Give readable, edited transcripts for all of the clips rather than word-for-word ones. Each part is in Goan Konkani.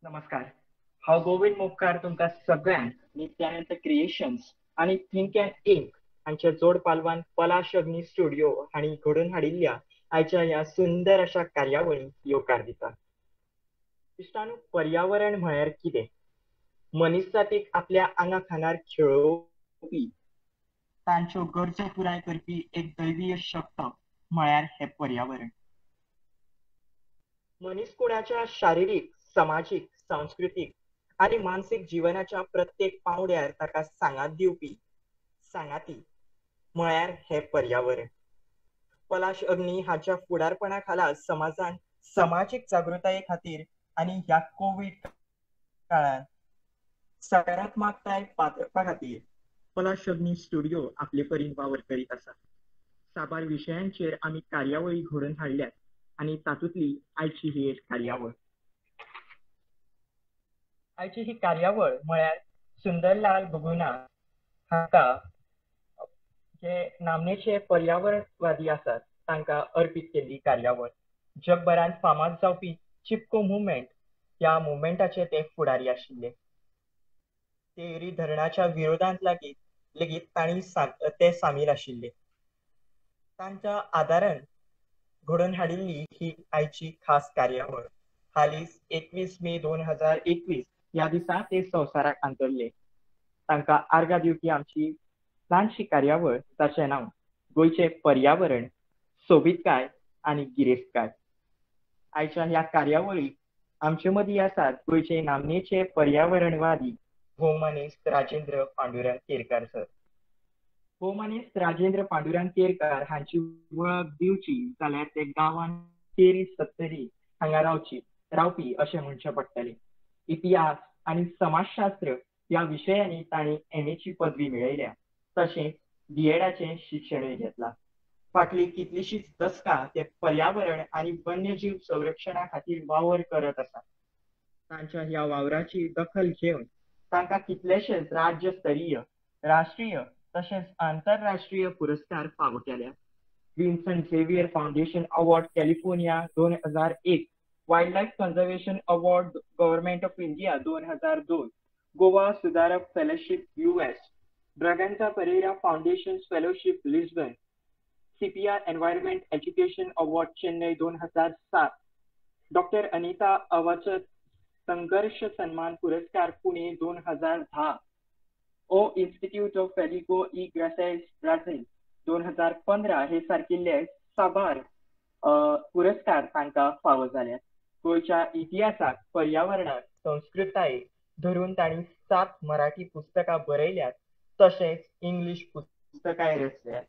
नमस्कार, हांव गोविंद मोपकार तुमकां सगळ्यांक नित्यानंद क्रिएशन्स आनी थिंक अँड इंक हांच्या जोड पालवान पलाश अग्नी स्टुडिओ हांणी घडोवन हाडिल्ल्या आयच्या ह्या सुंदर अशा कार्यावळीक येवकार दिता. इश्टांनो, पर्यावरण म्हळ्यार कितें? मनीसजातीक आपल्या आंगा खांदार खेळोवपी, तांच्यो गरजो पुराय करपी एक दैवीय शक्त म्हळ्यार हें पर्यावरण. मनीसकुळाच्या शारिरीक, समाजीक, सांस्कृतीक आनी मानसीक जिवनाच्या प्रत्येक पांवड्यार ताका सांगात दिवपी सांगाती म्हळ्यार हें पर्यावरण. पलाश अग्नी हाच्या फुडारपणा खाला समाजान समाजीक जागृताये खातीर आनी ह्या कोवीड काळांत सकारात्मकताय पातळपा खातीर पलाश अग्नी स्टुडिओ आपले परीन वावर करीत आसा. साबार विशयांचेर आमी कार्यावळी घडोवन हाडल्यात आनी तातूंतली आयची ही एक कार्यावळ. आयची ही कार्यावळ म्हळ्यार सुंदरलाल बहुगुणा हांकां, जे नामनेचे पर्यावरणवादी आसात, तांकां अर्पीत केल्ली कार्यावळ. जगभरांत फामाद जावपी चिपको मुवमेंट ह्या मुवमेंटाचे ते फुडारी आशिल्ले. तेरी धरणाच्या विरोधांत लेगीत तांणी ते सामील आशिल्ले. तांच्या आदारान घडोवन हाडिल्ली ही आयची खास कार्यावळ. हालींच 21 मे 2021 ह्या दिसा ते संवसाराक अंतरले. तांकां आर्गां दिवपी आमची ल्हानशी कार्यावळ, ताचें नांव गोंयचें पर्यावरण, सोबीतकाय आनी गिरेस्तकाय. आयच्या ह्या कार्यावळीक आमचे मदीं आसात गोंयचे नामनेचे पर्यावरणवादी भोवमानेस्त राजेंद्र पांडुरंग केरकार सर. भोवमानेस्त राजेंद्र पांडुरंग केरकार हांची वळख दिवची जाल्यार ते गांवांत केरी सत्तरी हांगा रावपी अशें म्हणचें पडटलें. इतिहास आनी समाजशास्त्र ह्या विशयांनी तांणी MA ची पदवी मेळयल्या, तशेंच BEdाचें शिक्षणूय घेतलां. फाटलीं कितलींशींच दसकां ते पर्यावरण आनी वन्यजीव संरक्षणा खातीर वावर करत आसात. तांच्या ह्या वावराची दखल घेवन तांकां कितलेशेच राज्य स्तरीय, राष्ट्रीय तशेंच आंतरराष्ट्रीय पुरस्कार फावो केल्यात. Vincent Xavier foundation award California 2001, wild life conservation award government of India 2002, Goa Sudharak fellowship US, Braganza Pereira foundation fellowship Lisbon, CPR environment education award Chennai 2007, doctor Anita Avachat Sangharsh Samman पुरस्कार पुणे 2010, ओ इन्स्टिट्यूट ऑफ फेलिको ई ग्रासेस ब्राझील 2015 हे सारकिल्ले साबार पुरस्कार तांकां फावो जाल्यात. गोंयच्या इतिहासाक, पर्यावरणाक, संस्कृतायेक धरून तांणी 7 मराठी पुस्तकां बरयल्यात, तशेंच इंग्लीश पुस्तकांय रचल्यात.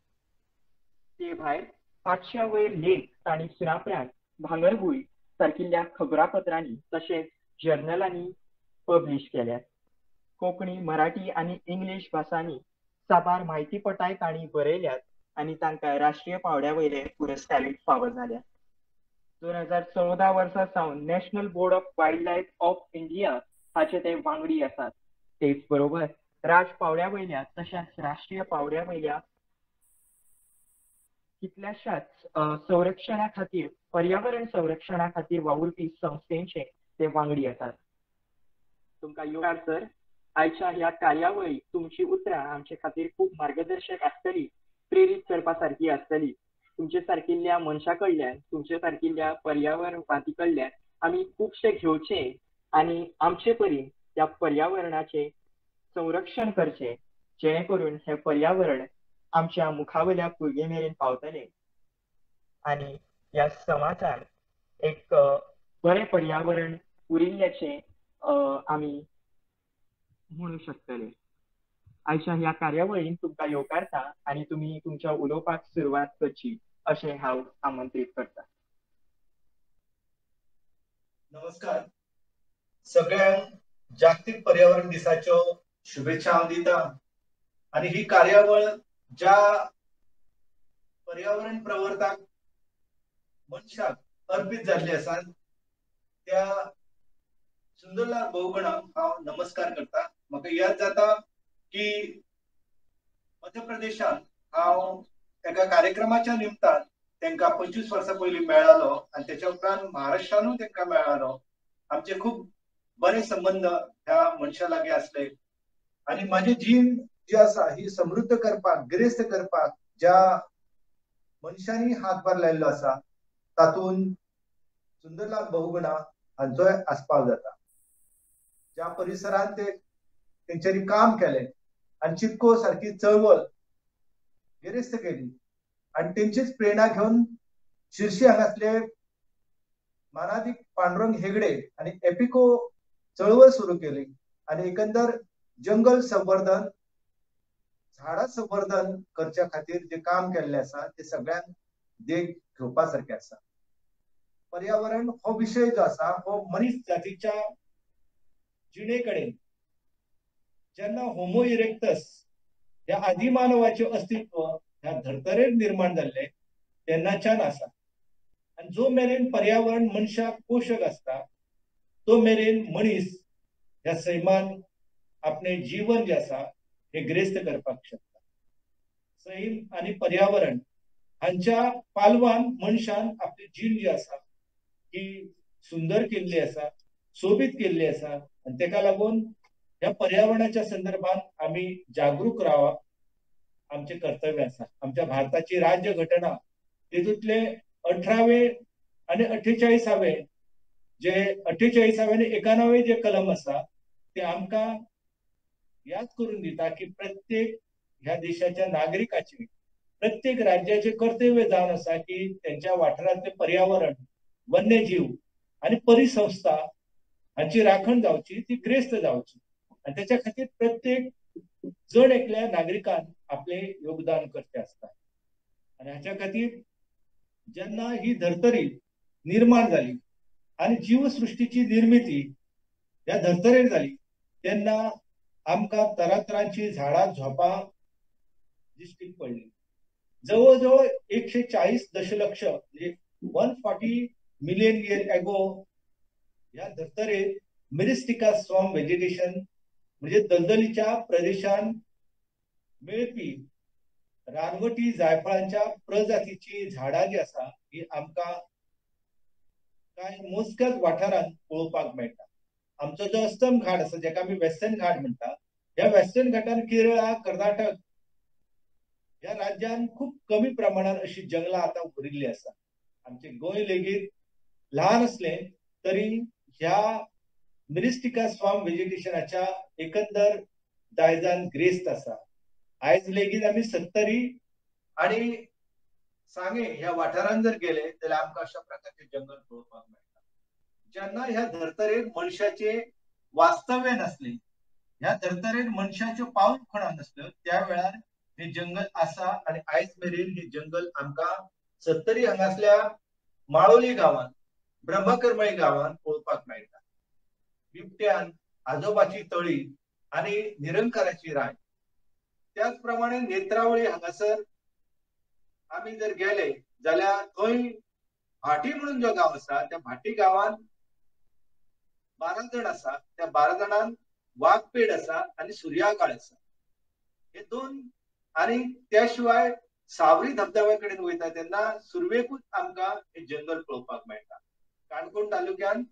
ते भायर 500 वयर लेख तांणी सुनापरांत, भांगरभूंय सारकिल्ल्या खबरापत्रांनी तशेंच जर्नलांनी पब्लिश केल्यात. कोंकणी, मराठी आनी इंग्लीश भासांनी साबार म्हायतीपटाय तांणी बरयल्यात आनी तांकां राष्ट्रीय पांवड्या वयले पुरस्कारूय फावो जाल्यात. 2014 वर्सा सावन national board of wild life of India हाचे ते वांगडी आसात. तेच बरोबर राज पांवड्या वयल्या तशेंच राष्ट्रीय पांवड्या वयल्या कितल्याशाच संरक्षणा खातीर, पर्यावरण संरक्षणा खातीर वावुरपी संस्थेचे ते वांगडी आसात. तुमकां येवकार सर. आयच्या ह्या कार्यावळीक तुमची उतरां आमचे खातीर खूब मार्गदर्शक आसतली, प्रेरीत करपा सारकी आसतली. तुमचे सारकिल्ल्या मनशा कडल्यान, तुमचे सारकिल्ल्या पर्यावरणवादी कडल्यान आमी खुबशें घेवचें आनी आमचे परीन त्या पर्यावरणाचें संरक्षण करचें, जेणे करून हें पर्यावरण आमच्या मुखावयल्या पिळगे मेरेन पावतलें आनी ह्या समाजान एक बरें पर्यावरण उरिल्ल्याचें आमी म्हणू शकतले. आयच्या ह्या कार्यावळीन तुमकां येवकारता आनी तुमी तुमच्या उलोवपाक सुरवात करची अशें हांव आमंत्रीत करता. नमस्कार सगळ्यांक, जागतीक पर्यावरण दिसाच्यो शुभेच्छा हांव दिता. आनी ही कार्यावळ ज्या पर्यावरण प्रवर्तक मनशाक अर्पीत जाल्ली आसा त्या सुंदरलाल बहुगुणाक हांव नमस्कार करता. म्हाका याद जाता की मध्य प्रदेशांत हांव एका कार्यक्रमाच्या निमतान तांकां 25 वर्सां पयलीं मेळालो आनी तेच्या उपरांत महाराष्ट्रानूय तांकां मेळालो. आमचे खूब बरे संबंध ह्या मनशा लागीं आसले आनी म्हाजी जीण जी आसा ही समृद्ध करपाक, गिरेस्त करपाक ज्या मनशांनी हातभार लायिल्लो आसा तातूंत सुंदरलाल बहुगुणा हांचोय आस्पाव जाता. ज्या परिसरांत ते तेंच्यांनी काम केलें आनी चिपको सारकी चळवळ गिरेस्त केली आनी तेंचीच प्रेरणा घेवन शिर्शी हांगासले मानादीक पांडुरंग हेगडे आनी एपिको चळवळ सुरू केली आनी एकंदर जंगल संवर्धन, झाडां संवर्धन करच्या खातीर जे काम केल्लें आसा ते सगळ्यांक देख घेवपा सारकें आसा. पर्यावरण हो विशय जो आसा हो मनीस जातीच्या जिणे कडेन जेन्ना होमो इरेक्टस ह्या आदिमानवाचें अस्तित्व ह्या धर्तरेर निर्माण जाल्लें तेन्नाच्यान आसा आनी जो मेरेन पर्यावरण मनशाक पोशक आसता तो मेरेन मनीस ह्या सैमान आपलें जीवन जें आसा हें गिरेस्त करपाक शकता. सैम आनी पर्यावरण हांच्या पालवान मनशान आपली जीण जी आसा ही सुंदर केल्ली आसा, सोबीत केल्ली आसा आनी तेका लागून ह्या पर्यावरणाच्या संदर्भात आमी जागरूक रावप आमचें कर्तव्य आसा. आमच्या भारताची राज्य घटना तितूंतले 18वे आनी 48वे जे 48वे आनी 91वे जे कलम आसा ते आमकां याद करून दिता की प्रत्येक ह्या देशाच्या नागरिकाचे, प्रत्येक राज्याचे कर्तव्य जावन आसा की तेंच्या वाठारांतले पर्यावरण, वन्यजीव आनी परिसंस्था हांची राखण जावची, ती ग्रेस्त जावची आनी तेच्या खातीर प्रत्येक जण एकल्या नागरिकान आपले योगदान करचें आसता. आनी हाच्या खातीर जेन्ना ही धर्तरी निर्माण जाली आनी जीवसृश्टीची निर्मिती ह्या धर्तरेर जाली तेन्ना आमकां तरातरांची झाडां झोपां दिश्टीक पडली. जवळ जवळ 140 दशलक्ष म्हणजे 140 मिलियन इयर एगो ह्या धर्तरेर मिरिस्टिका स्वॉम्प व्हेजिटेशन म्हणजे दलदलीच्या प्रदेशान मेळपी रानवटी जायफळांच्या प्रजातीची झाडां जी आसा ही आमकां कांय मोजक्याच वाठारांत पळोवपाक मेळटा. आमचो जो अस्तम घाट आसा जेका आमी वेस्टर्न घाट म्हणटा, ह्या वेस्टर्न घाटान केरळा, कर्नाटक ह्या राज्यान खूब कमी प्रमाणान अशी जंगलां आतां उरिल्ली आसा. आमचें गोंय लेगीत ल्हान आसलें तरी ह्या मिरिस्टिका स्वाम व्हेजिटेशनाच्या एकंदर दायजान ग्रेस्त आसा. आयज लेगीत आमी सत्तरी आनी सांगे ह्या वाठारांत जर गेले जाल्यार आमकां अशा प्रकारचे जंगल पळोवपाक मेळटा. जेन्ना ह्या धर्तरेर मनशाचे वास्तव्य नासलें, ह्या धर्तरेर मनशाच्यो पावल खणा नासल्यो, त्या वेळार हे जंगल आसा आनी आयज मेरेन हे जंगल आमकां सत्तरी हांगासल्या माळोली गांवांत, ब्रह्मकर्मळी गांवांत पळोवपाक मेळटा. बिबट्यान, आजोबाची तळी आनी निरंकाराची राय. त्याच प्रमाणे नेत्रावळी हांगासर आमी जर गेले जाल्यार थंय भाटी म्हणून जो गांव आसा त्या भाटी गांवांत 12 जण आसा. त्या 12 जाणांत वाघपेड आसा आनी सुर्याकाळ आसा, हे दोन. आनी त्या शिवाय सावरी धबधब्या कडेन वयता तेन्ना सुरवेकूच आमकां हे जंगल पळोवपाक मेळटा. काणकोण तालुक्यान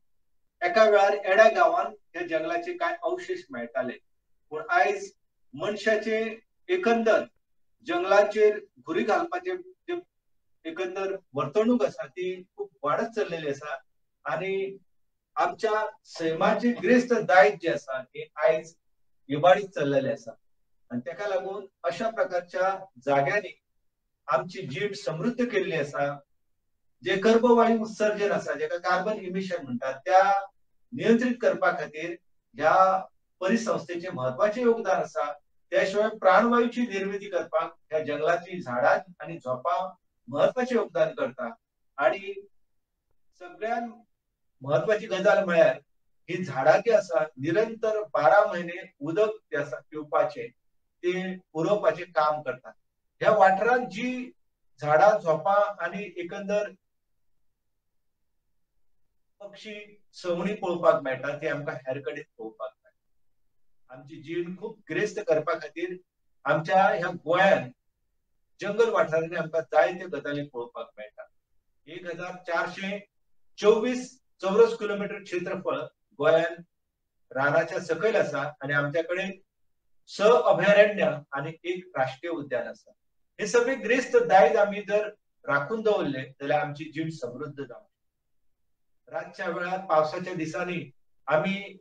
एका वेळार एडा गांवांत ह्या जंगलाचे कांय अवशेश मेळटाले, पूण आयज मनशाचे एकंदर जंगलाचेर घुरी घालपाचे जे एकंदर वर्तणूक आसा ती खूब वाडत चल्लेली आसा आनी आमच्या सैमाचे ग्रेस्त दायज जे आसा हे आयज इबाडीत चल्लेले आसा. आनी तेका लागून अशा प्रकारच्या जाग्यांनी आमची जीण समृद्ध केल्ली आसा. जे कर्बवायू उत्सर्जन आसा जेका कार्बन इमिशन म्हणटात त्या नियंत्रीत करपा खातीर ह्या परिसंस्थेचें म्हत्वाचें योगदान आसा. त्या शिवाय प्राणवायूची निर्मिती करपाक ह्या जंगलाची झाडां आनी झोपां म्हत्वाचें योगदान करता. आनी सगळ्यात म्हत्वाची गजाल म्हळ्यार ही झाडां जी आसा निरंतर 12 म्हयने उदक जे आसा पिवपाचें ते पुरोवपाचें काम करता. ह्या वाठारांत जी झाडां झोपां आनी एकंदर पक्षी सवणी पळोवपाक मेळटा ती आमकां हेर कडेन पळोवपाक मेळटा. आमची जीण खूब गिरेस्त करपा खातीर आमच्या ह्या गोंयांत जंगल वाठारांनी आमकां जायत्यो गजाली पळोवपाक मेळटा. 1424 चौरस किलोमीटर क्षेत्रफळ गोंयांत रानाच्या सकयल आसा आनी आमच्या कडेन 6 अभयारण्य आनी 1 राष्ट्रीय उद्यान आसा. हे सगळे ग्रेस्त दायज आमी जर राखून दवरले जाल्यार आमची जीण समृद्ध जावं. रातच्या वेळार पावसाच्या दिसांनी आमी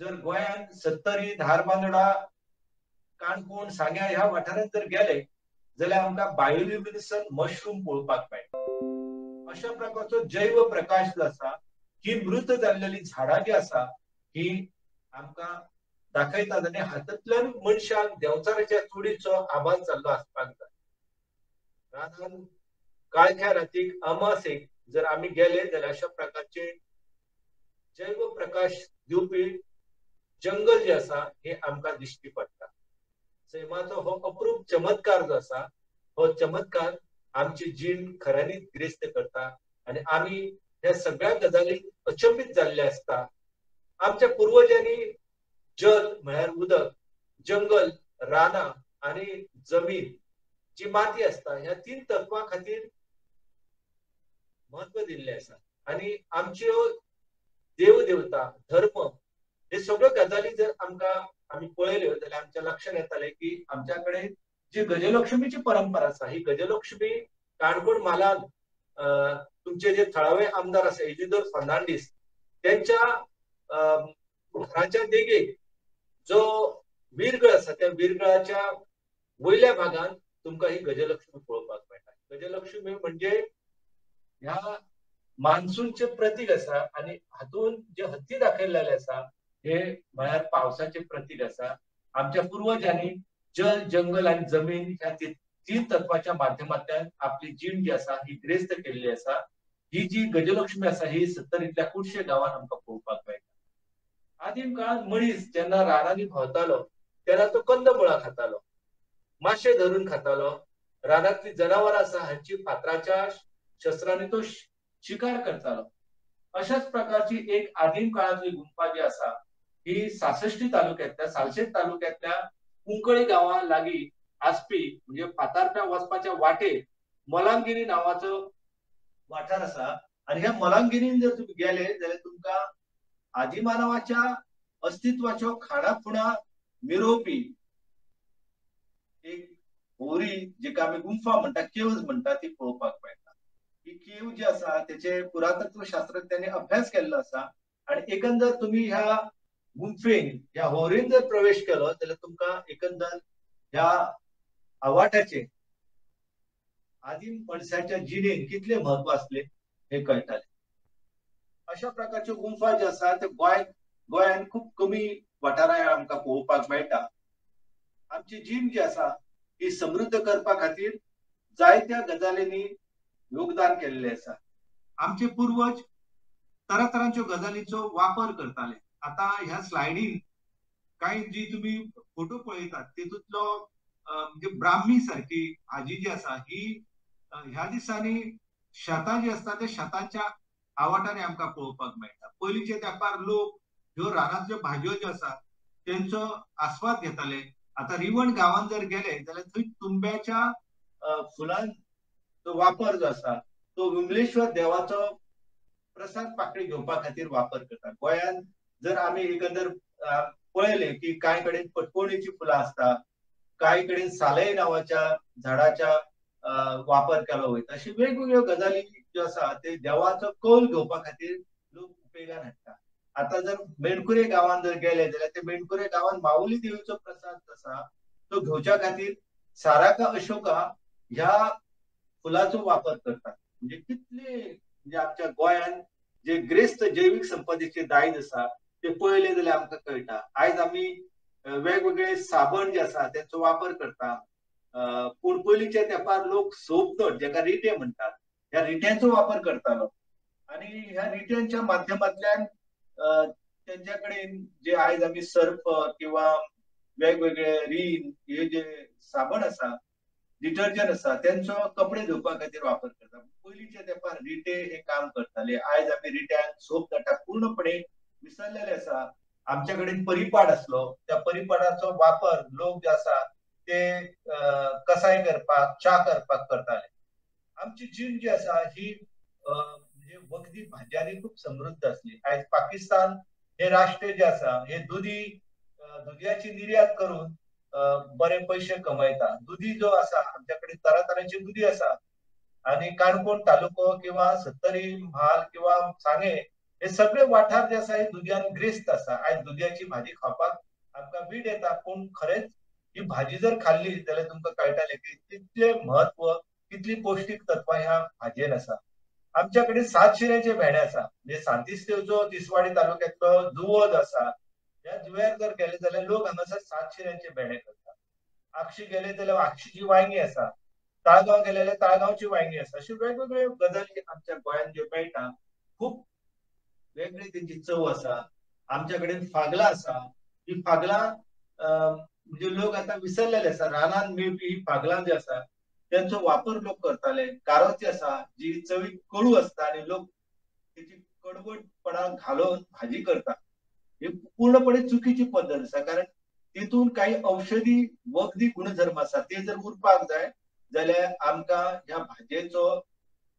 जर गोंयांत सत्तरी, धारबांदोडा, काणकोण, सांग्या ह्या वाठारांत जर गेले जाल्यार आमकां बायोल्युमिनेसंट मशरूम पळोवपाक मेळटा. अशा प्रकारचो जैव प्रकाश जो आसा ही मृत जाल्लेली झाडां जी आसा ही आमकां दाखयतात आनी हातूंतल्यान मनशाक देंवचाराच्या चुडीचो आवाज जाल्लो आसपाक जाय. रानान काळख्या रातीक अमासेक जर आमी गेले जाल्यार अशा प्रकारचे जैव प्रकाश दिवपी जंगल जे आसा हे आमकां दिश्टी पडटा. सैमाचो हो अप्रूप चमत्कार जो आसा हो चमत्कार आमची जीण खऱ्यांनीच गिरेस्त करता आनी आमी ह्या सगळ्या गजालींक अचंबीत जाल्ले आसता. आमच्या पुर्वजांनी जल म्हळ्यार उदक, जंगल, रानां आनी जमीन जी माती आसता ह्या 3 तत्वां खातीर म्हत्व दिल्लें आसा आनी आमच्यो देव देवता, धर्म हे सगळ्यो गजाली जर आमकां आमी पळयल्यो जाल्यार आमच्या लक्षात येतालें की आमच्या कडेन जी गजलक्ष्मीची परंपरा आसा ही गजलक्ष्मी काणकोण म्हालांत तुमचे जे थळावे आमदार आसा इजिदोर फर्नांडीस त्यांच्या घराच्या देगेक जो विरगळ आसा त्या विरगळाच्या वयल्या भागान तुमकां ही गजलक्ष्मी पळोवपाक मेळटा. गजलक्ष्मी म्हणजे ह्या मान्सूनचे प्रतीक आसा आनी हातून जे हत्ती दाखयल्ले आसा हे म्हळ्यार पावसाचे प्रतीक आसा. आमच्या पुर्वजांनी जल, जंगल आनी जमीन ह्या 3 तत्वाच्या माध्यमांतल्यान आपली जीण जी आसा ही ग्रेस्त केल्ली आसा. ही जी गजलक्ष्मी आसा ही सत्तरींतल्या खुबशे गांवांत आमकां पळोवपाक मेळटा. आदीम काळांत मनीस जेन्ना रानांनी भोंवतालो तेन्ना तो कंदमुळां खातालो, माशे धरून खातालो, रानांतली जनावरां आसा हांची फातराच्या शस्त्रांनी तो शिकार करतालो. अशाच प्रकारची एक आदीम काळांतली गुंफा जी आसा ही सासश्टी तालुक्यांतल्या सालसेत तालुक्यांतल्या कुंकळी गांवा लागीं आसपी म्हणजे फातारप्या वचपाच्या वाटेर मलांगिरी नांवाचो वाठार आसा आनी ह्या मलांगिरीन जर तुमी गेले जाल्यार तुमकां आदिमानवाच्या अस्तित्वाच्यो खाणा खुणा मिरोवपी एक होरी जिका आमी गुंफा म्हणटा, केव्ज म्हणटा, ती पळोवपाक मेळटा. ही केव जी आसा तेचे पुरातत्व शास्त्रज्ञांनी अभ्यास केल्लो आसा आनी एकंदर तुमी ह्या गुंफेन, ह्या होरीन जर प्रवेश केलो जाल्यार तुमकां एकंदर ह्या आवाठाचे आदीम मनशाच्या जिणेन कितले म्हत्व आसले हे कळटाले. अशा प्रकारच्यो गुंफा ज्यो आसा ते गोंयांत खूब कमी वाठारांत आमकां पळोवपाक मेळटा. आमची जीण जी आसा ही समृद्ध करपा खातीर जायत्या गजालींनी योगदान केल्लें आसा. आमचे पुर्वज तरातरांच्यो गजालींचो वापर करताले. आतां ह्या स्लायडीन कांय जी तुमी फोटो पळयतात तेतूंतलो म्हणजे ब्राह्मी सारकी भाजी जी आसा ही ह्या दिसांनी शेतां जी आसता त्या शेतांच्या आवाठांनी आमकां पळोवपाक मेळटा. पयलींचे तेंपार लोक ह्यो रानांतल्यो भाजयो ज्यो आसा तेंचो आस्वाद घेताले. आतां रिवण गांवांत जर गेले जाल्यार थंय तुंब्याच्या फुलांचो वापर जो आसा तो विमलेश्वर देवाचो प्रसाद पाकळी घेवपा खातीर वापर करतात. गोंयांत जर आमी एकंदर पळयलें की कांय कडेन पटकोणीची फुलां आसता, कांय कडेन सालय नांवाच्या झाडाच्या वापर केलो वयता. अशी वेगवेगळ्यो गजाली ज्यो आसा ते देवाचो कौल घेवपा खातीर लोक उपेगान हाडटा. आतां जर मेणकुरे गांवांत जर गेले जाल्यार ते मेणकुरे गांवांत माऊली देवीचो प्रसाद आसा तो घेवच्या खातीर साराका अशोका ह्या फुलाचो वापर करतात. म्हणजे कितले म्हणजे आमच्या गोंयांत जे ग्रेस्त जैवीक संपदेचे दायज आसा ते पळयले जाल्यार आमकां कळटा. आयज आमी वेगवेगळे साबण जे आसा तेंचो वापर करता, पूण पयलींच्या तेंपार लोक सोप नट जेका रिटे म्हणटात ह्या रिट्यांचो वापर करतालो आनी ह्या रिट्यांच्या माध्यमांतल्यान तेंच्या कडेन जे आयज आमी सर्फ किंवा वेगवेगळे रीन हे जे साबण आसा, डिटर्जंट आसा तेंचो कपडे धुवपा खातीर वापर करता. पयलींच्या तेंपार रिटे हे काम करताले. आयज आमी रिट्यांक सोप नटाक पूर्णपणे विसरलेले आसा. आमच्या कडेन परिपाड आसलो, त्या परिपाडाचो वापर लोक जे आसा ते कसाय करपाक, च्या करपाक करताले. आमची जीण जी आसा ही म्हणजे वखदी भाजयांनी खूब समृद्ध आसली. आयज पाकिस्तान हे राष्ट्र जे आसा हे दुदयाची निर्यात करून बरे पयशे कमयता. दुदी जो आसा आमच्या कडेन तरातरांची दुदी आसा आनी काणकोण तालुको किंवा सत्तरी म्हाल किंवा सांगे हे सगळे वाठार जे आसा हे दुदयान ग्रेस्त आसा. आयज दुदयाची भाजी खावपाक आमकां वीट येता, पूण खरेंच ही भाजी जर खाल्ली जाल्यार तुमकां कळटालें की कितलें म्हत्व, कितली पौश्टीक तत्वां ह्या भाजयेन आसा. आमच्या कडेन 7 शिऱ्याचे भेंडे आसा, म्हणजे सांतिस्तेवचो तिसवाडी तालुक्यातलो जुवो जो आसा ह्या जुव्यार जर गेले जाल्यार लोक हांगासर 7 शिऱ्यांचे भेंडे करतात. आक्षी गेले जाल्यार आक्षीची वांयगी आसा, ताळगांव गेले जाल्यार ताळगांवची वांयगी आसा. अश्यो वेगवेगळ्यो गजाली आमच्या गोंयांत ज्यो मेळटा, खूब वेगळी तेंची चव आसा. आमच्या कडेन फागलां आसा, ही फागलां म्हणजे लोक आतां विसरलेले आसा. रानान मेळपी ही फागलां जी आसा तेंचो वापर लोक करताले. कारोती आसा जी चवीक कडू आसता आनी लोक तेची कडवटपणा घालून भाजी करता. ही पूर्णपणे चुकीची पद्दत आसा, कारण तितून काही औषधी वखदी गुणधर्म आसा ते जर उरपाक जाय जाल्यार आमकां ह्या भाजयेचो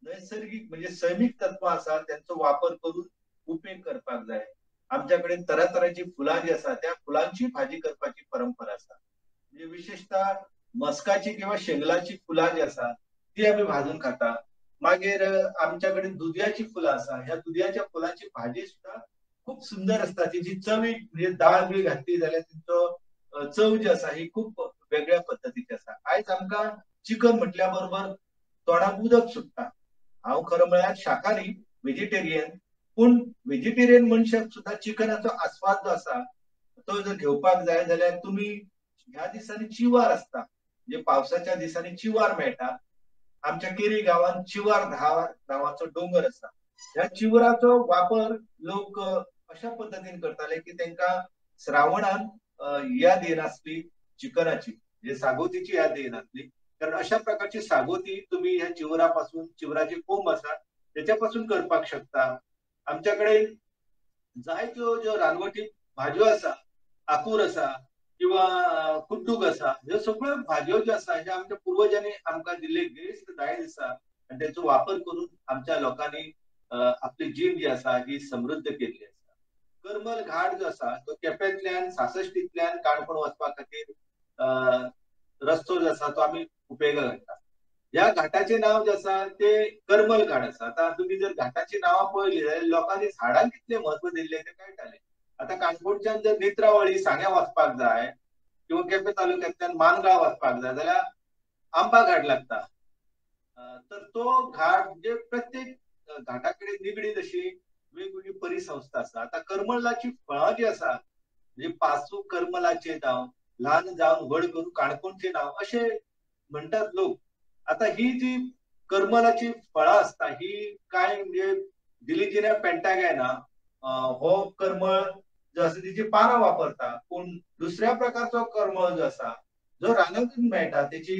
नैसर्गिक म्हणजे सैमीक तत्वां आसा तेंचो वापर करून उपेग करपाक जाय. आमच्या कडेन तरातरांची फुलां जी आसा त्या फुलांची भाजी करपाची परंपरा आसा. म्हणजे विशेषतः मस्काची किंवा शेंगलाची फुलां जी आसा ती आमी भाजून खाता. मागीर आमच्या कडेन दुदयाची फुलां आसा, ह्या दुदयाच्या फुलांची भाजी सुद्दां खूब सुंदर आसता. तिची चवीक म्हणजे दाळ बी घातली जाल्यार तिचो चव जी आसा ही खूब वेगळ्या पद्दतीची आसा. आयज आमकां चिकन म्हटल्या बरोबर तोंडाक उदक सुट्टा. हांव खरो म्हळ्यार शाकाहारी, व्हेजिटेरियन, पूण व्हेजिटेरियन मनशाक सुद्दां चिकनाचो आस्वाद जो आसा तो जर घेवपाक जाय जाल्यार तुमी ह्या दिसांनी चिवार आसता, म्हणजे पावसाच्या दिसांनी चिवार मेळटा. आमच्या केरी गांवांत चिवार धार नांवाचो दोंगर आसा. ह्या चिवराचो वापर लोक अशा पद्दतीन करताले की तांकां श्रावणान याद येनासली चिकनाची, म्हणजे सागोतीची याद येनासली, कारण अशा प्रकारची सागोती तुमी ह्या चिवरा पासून, चिवराचे कोंब आसा तेच्या पासून करपाक शकता. आमच्या कडेन जायत्यो ज्यो रानवटी भाजयो आसा, आकूर आसा किंवा कुड्डूक आसा, ह्यो सगळ्यो भाजयो ज्यो आसा ह्या आमच्या पुर्वजांनी आमकां दिल्ले गिरेस्त दायज आसा आनी तेचो वापर करून आमच्या लोकांनी आपली जीण जी आसा ही समृद्ध केल्ली आसा. करमल घाट जो आसा तो केपेंतल्यान सासश्टींतल्यान काणकोण वचपा खातीर रस्तो जो आसा तो आमी उपेगाक हाडटा. ह्या घाटाचें नांव जें आसा तें करमल घाट आसा. आतां तुमी जर घाटाची नांवां पळयली जाल्यार लोकांनी झाडांक कितलें म्हत्व दिल्लें तें कळटालें. आतां काणकोणच्यान जर नेत्रावळी सांग्यां वचपाक जाय किंवा केपें तालुक्यांतल्यान मानगांव वचपाक जाय जाल्यार आंबा घाट लागता. तर तो घाट म्हणजे प्रत्येक घाटा कडेन निगडीत अशी वेगवेगळी परिसंस्था आसा. आतां करमलाची फळां जी आसा म्हणजे पासू करमलाचें नांव, ल्हान जावन व्हड करून काणकोणचें नांव अशें म्हणटात लोक. आतां ही जी करमलाची फळां आसता ही कांय म्हणजे दिलिजिन्या पेंटागॅना हो करमळ जो आसा तिची पानां वापरता, पूण दुसऱ्या प्रकारचो करमळ जो आसा जो रानांतून मेळटा तेची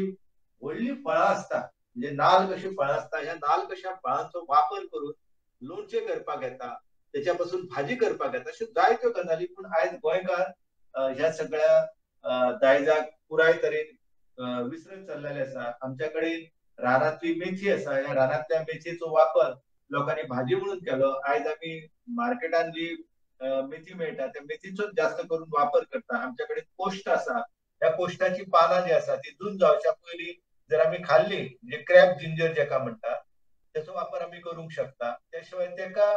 व्हडली फळां आसता, म्हणजे नाल कशी फळां आसता. ह्या नाल कशा फळांचो वापर करून लोणचें करपाक येता, तेच्या पासून भाजी करपाक येता, अश्यो जायत्यो गजाली. पूण आयज गोंयकार ह्या सगळ्या दायजाक पुराय तरेन विसरत चल्लेले आसा. आमच्या कडेन रानांतली मेथी आसा, ह्या रानांतल्या मेथयेचो वापर लोकांनी भाजी म्हणून केलो. आयज आमी मार्केटान जी मेथी मेळटा त्या मेथीचो जास्त करून वापर करता. आमच्या कडेन कोश्ट आसा, ह्या कोश्टाची पानां जी आसा ती जून जावच्या पयलीं जर आमी खाल्ली म्हणजे क्रॅब जिंजर जेका म्हणटा तेचो वापर आमी करूंक शकता. त्या शिवाय तेका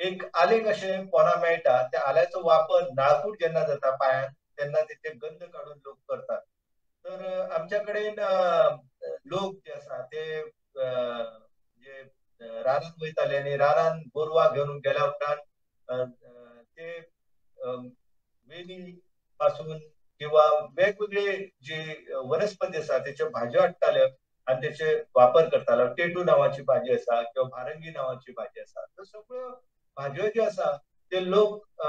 एक आलें कशें पोना मेळटा, त्या आल्याचो वापर नाळकूट जेन्ना जाता पांयान तेन्ना तेचे गंध काडून लोक करतात. तर आमच्या कडेन लोक जे आसा ते जे रानांत वयताले आनी रानांत गोरवां घेवन गेल्या उपरांत ते वेली पासून किंवा वेगवेगळे जी वनस्पती आसा तेच्यो भाजयो हाडटाले आनी तेचे वापर करतालो. टेटू नांवाची भाजी आसा किंवा भारंगी नांवाची भाजी आसा, त्यो सगळ्यो भाजयो ज्यो आसा ते लोक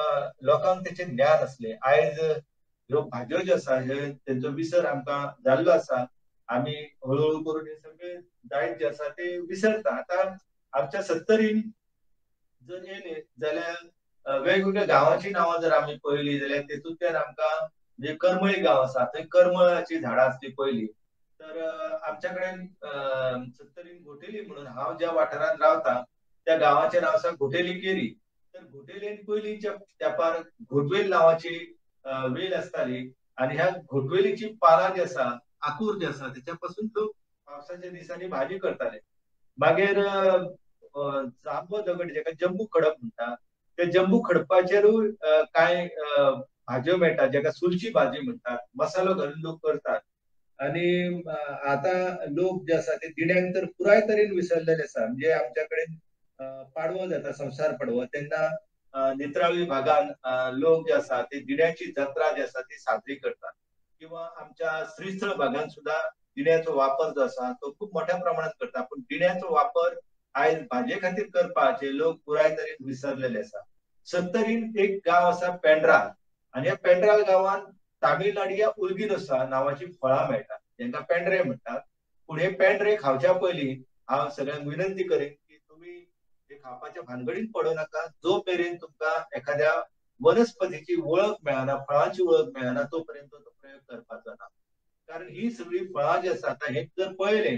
लोकांक तेचें ज्ञान आसलें. आयज ह्यो भाजयो ज्यो आसा हे तेंचो विसर आमकां जाल्लो आसा. आमी हळूहळू करून हे सगळे दायज जे आसा ते विसरता. आतां आमच्या सत्तरीन जर येयले जाल्यार वेगवेगळ्या गांवांची नांवां जर आमी पळयली जाल्यार तेतूंतल्यान आमकां म्हणजे करमळी गांव आसा थंय करमळाची झाडां आसली पयलीं. तर आमच्या कडेन सत्तरीन घोटेली म्हणून हांव ज्या वाठारांत रावता त्या गांवाचें नांव आसा घोटेली केरी. तर घोटेलेन पयलींच्या तेंपार घोटवेल नांवाची वेल आसताली आनी ह्या घोटवेलीची पानां जी आसा, आकूर जे आसा, तेच्या पासून लोक पावसाच्या दिसांनी भाजी करताले. मागीर जांबो दगड जेका जंबू खडप म्हणटा, त्या जंबू खडपाचेरूय कांय भाजयो मेळटा जेका सुलची भाजी म्हणटात, मसालो घालून लोक करतात. आनी आतां लोक जे आसा ते दिण्यांक तर पुराय तरेन विसरलेले आसा. म्हणजे आमच्या कडेन पाडवो जाता, संवसार पाडवो, तेन्ना नेत्रावळी भागान लोक जे आसा ते दिण्याची जत्रा जी आसा ती साजरी करतात. किंवा आमच्या श्रीस्थळ भागान सुद्धा दिण्याचो वापर जो आसा तो खूब मोठ्या प्रमाणात करता. पूण दिण्याचो वापर आयज भाजये खातीर करपाचे लोक पुराय तरेन विसरलेले आसा. सत्तरीन एक गांव आसा पेंड्राल, आनी ह्या पेंड्राल गांवान तामिळनाडू उलगीनोसा नांवाची फळां मेळटात, जेंका पेंड्रे म्हणटात. पूण हे पेंड्रे खावच्या पयलीं हांव सगळ्यांक विनंती करीन की तुमी हे खावपाच्या भानगडीन पडूं नाका. जो मेरेन तुमकां एखाद्या वनस्पतीची वळख मेळना, फळांची वळख मेळना, तो पर्यंत तो प्रयोग करपाचो ना. कारण ही सगळी फळां जी आसा, आतां हे जर पळयलें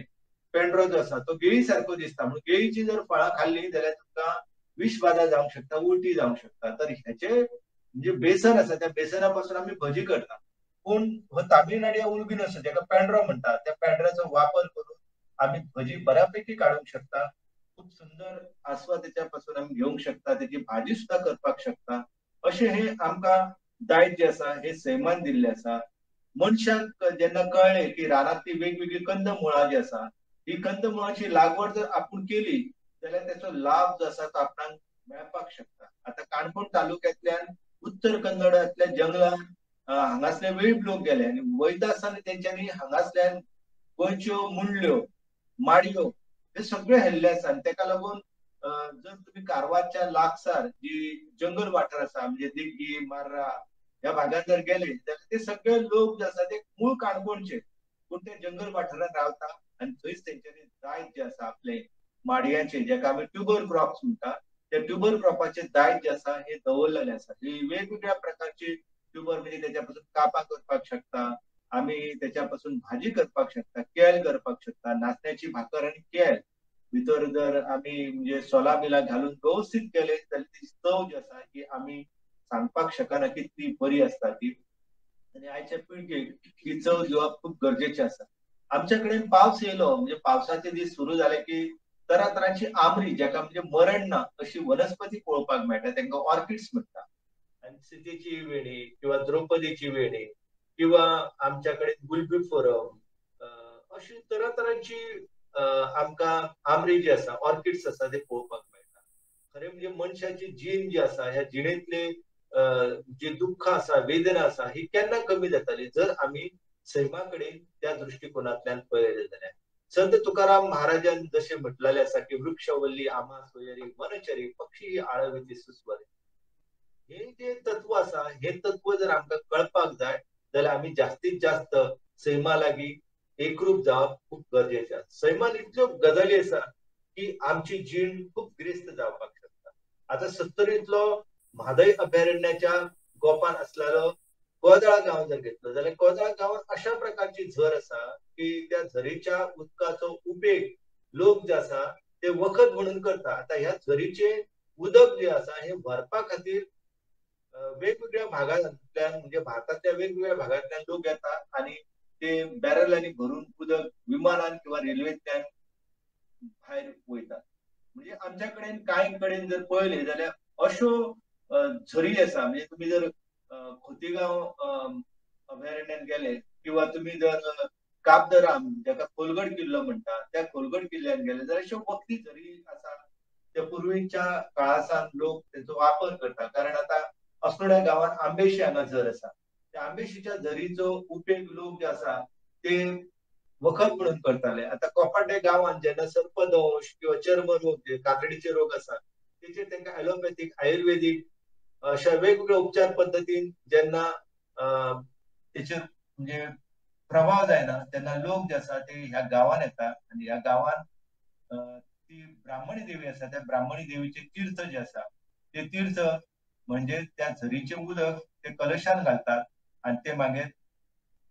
पेंड्रो जो आसा तो गेळी सारको दिसता, म्हणून गेळीची जर फळां खाल्ली जाल्यार तुमकां विषबाधा जावंक शकता, उलटी जावंक शकता. तर हेचे म्हणजे बेसन आसा, त्या बेसना पासून आमी भजी करता. पूण हो तामिळनाडू उलगीन आसा जेका पेंड्रो म्हणटा, त्या पेंड्राचो वापर करून आमी भजी बऱ्यापैकी काडूंक शकता. खूब सुंदर आस्वाद तेच्या पासून आमी घेवंक शकता, तेची भाजी सुद्दां करपाक शकता. अशें हे आमकां दायज जे आसा हे सैमान दिल्लें आसा. मनशाक जेन्ना कळ्ळें की रानांतली वेगवेगळी कंदमुळां जी आसा, ही कंदमुळांची लागवड जर आपूण केली जाल्यार तेचो लाभ जो आसा तो आपणाक मेळपाक शकता. आतां काणकोण तालुक्यांतल्यान उत्तर कन्नडांतल्या जंगलान हांगासले वेळीप लोक गेले आनी वयता आसतना तेंच्यांनी हांगासल्यान गोंयच्यो मुंडल्यो, माडयो हे सगळे हेल्ले आसा. आनी तेका लागून जर तुमी कारवारच्या लागसार जी जंगल वाठार आसा, म्हणजे दिग्गी, मार्रा ह्या भागात जर गेले जाल्यार ते सगळे लोक जे आसा ते मूळ काणकोणचे, पूण ते जंगल वाठारांत रावता आनी थंयच तेंच्यांनी दायज जे आसा आपले माडयांचे, जेका आमी ट्युबर क्रॉप्स म्हणटा, त्या ट्युबर क्रॉपाचे दायज जे आसा हे दवरलेले आसा. ही वेगवेगळ्या प्रकारची ट्युबर म्हणजे तेच्या पासून कापां करपाक शकता आमी, तेच्या पासून भाजी करपाक शकता, केल करपाक शकता. नाचण्याची भाकर आनी केल भितर जर आमी म्हणजे सोलां बिलां घालून व्यवस्थीत केले जाल्यार ती चव जी आसा ही आमी सांगपाक शकना कितली बरी आसता ती. आनी आयच्या पिळगेक ही चव दिवप खूब गरजेचें आसा. आमच्या कडेन पावस येयलो म्हणजे पावसाचे दीस सुरू जाले की तरातरांची आमरी, जेका म्हणजे मरण ना अशी वनस्पती पळोवपाक मेळटा, तेंका ऑर्किड्स म्हणटा. आनी सीतेची वेणी किंवा द्रौपदीची वेणी किंवा आमच्या कडेन गुलबी फोरम अशी तरातरांची आमकां आमरी जी आसा, ऑर्किड्स आसा, ते पळोवपाक मेळटा. खरें म्हणजे मनशाची जीण जी आसा, ह्या जिणेंतले जे दुख्ख आसा, वेदना आसा, ही केन्ना कमी जाताली जर आमी सैमा कडेन त्या दृश्टिकोनांतल्यान पळयलें जाल्यार. संत तुकाराम महाराजान जशें म्हटलेलें आसा की वृक्षवल्ली आम्हा सोयरी वनचरी पक्षी आळविती सुस्वरी, हे जे तत्व आसा हे तत्व जर आमकां कळपाक जाय जाल्यार आमी जास्तीत जास्त सैमा लागीं एकरूप जावप खूब गरजेचें आसा. सैमान इतल्यो गजाली आसा की आमची जीण खूब गिरेस्त जावपाक शकता. आतां सत्तरींतलो म्हादय अभयारण्याच्या गोपान आसलेलो कोदळा गांव जर घेतलो जाल्यार कोदळा गांवांत अशा प्रकारची झर आसा की त्या झरीच्या उदकाचो उपेग लोक जे आसा ते वखद म्हणून करता. आतां ह्या झरीचे उदक जे आसा हे व्हरपा खातीर वेगवेगळ्या भागांतल्यान, म्हणजे भारतांतल्या वेगवेगळ्या भागांतल्यान लोक येता आनी ते बॅरलांनी भरून उदक विमानान किंवा रेल्वेंतल्यान भायर वयतात. म्हणजे आमच्या कडेन कांय कडेन जर पळयलें जाल्यार अश्यो झरी आसा. म्हणजे तुमी जर खोतीगांव अभयारण्यात गेले किंवा तुमी जर काबदराम जेका खोलगड किल्लो म्हणटा त्या खोलगड किल्ल्यान गेले जाल्यार अश्यो वखदी झरी आसा. त्या पुर्वीच्या काळासान लोक तेचो वापर करता. कारण आतां अस्नोड्या गांवांत आंबेशी हांगा झर आसा, त्या आंबेशीच्या झरीचो उपेग लोक जे आसा ते वखद म्हणून करताले. आतां कोपाटे गांवांत जेन्ना सर्पदंश किंवा चर्मरोग जे कातडीचे रोग आसा तेचेर तेंकां एलोपॅथीक, आयुर्वेदीक अशा वेगवेगळ्या उपचार पद्दतीन जेन्ना तेचेर म्हणजे प्रभाव जायना तेन्ना लोक जे आसा ते ह्या गांवांत येता आनी ह्या गांवांत ती ब्राह्मणी देवी आसा, त्या ब्राह्मणी देवीचे तीर्थ जे आसा ते तीर्थ म्हणजे त्या झरीचें उदक ते कलशान घालतात आनी ते मागीर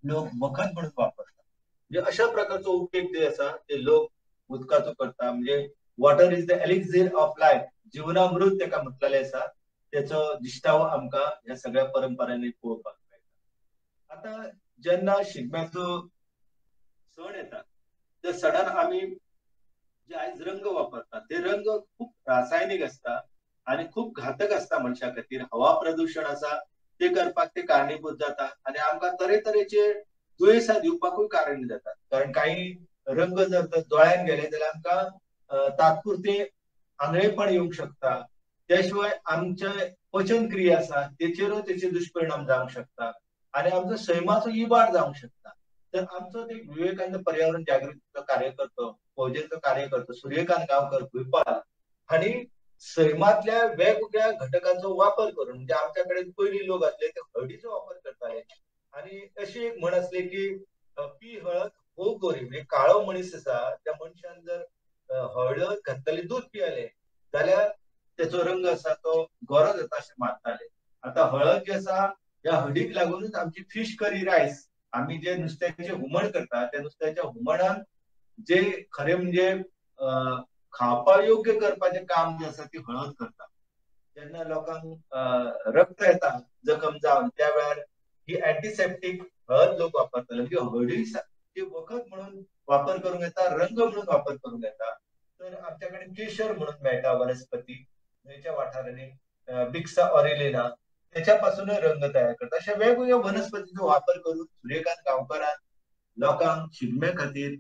लोक वखद म्हणून वापरतात. म्हणजे अशा प्रकारचो उपेग जे आसा ते लोक उदकाचो करता. म्हणजे water is the elixir of life, जीवनामृत तेका म्हटलेलें आसा. तेचो दिश्टावो आमकां ह्या सगळ्या परंपरांनी पळोवपाक मेळटा. आतां जेन्ना शिगम्याचो सण येता त्या सणान आमी जे आयज रंग वापरतात ते रंग खूब रासायनीक आसता आनी खूब घातक आसता मनशा खातीर. हवा प्रदुशण आसा ते करपाक ते कारणीभूत जाता आनी आमकां तरेतरेचे दुयेंसां दिवपाकूय कारण जाता. कारण काही रंग जर दोळ्यान गेले जाल्यार आमकां तात्पुरते आंधळेपण येवंक शकता. त्या शिवाय आमचे पचन क्रिया आसा तेचेरूय तेचे दुश्परिणाम जावंक शकता आनी आमचो सैमाचो इबाड जावंक शकता. तर आमचो एक विवेकानंद पर्यावरण जागृतीचो कार्यकर्तो, फौजेचो कार्यकर्तो सूर्यकांत गांवकर भुंयपाल हांणी सैमांतल्या वेगवेगळ्या घटकांचो वापर करून, म्हणजे आमच्या कडेन पयलीं लोक आसले ते हळदीचो वापर करताले आनी अशी एक म्हण आसली की पी हळद हो गोरी, म्हणजे काळो मनीस आसा त्या मनशान जर हळद घातलेलें दूद पियेलें जाल्यार तेचो रंग आसा तो गोरो जाता अशें मानताले. आतां हळद जी आसा ह्या हळदीक लागूनच आमची फिश करी रायस, आमी जे नुस्त्याचें हुमण करता त्या नुस्त्याच्या हुमणान जे खरें म्हणजे खावपा योग्य करपाचें काम जें आसा ती हळद करता. जेन्ना लोकांक रक्त येता जखम जावन त्या वेळार ही अँटीसेप्टीक हळद लोक वापरताले. म्हणजे हळदी वखद म्हणून वापर करूंक येता, रंग म्हणून वापर करूंक येता. तर आमच्या कडेन केशर म्हणून मेळटा वनस्पती न्हंयच्या वाठारांनी, बिक्सा ऑरेलिना, त्याच्या पासूनय रंग तयार करता. अशा वेगवेगळ्या वनस्पतीचो वापर करून सूर्यकांत गांवकरान लोकांक शिगम्या खातीर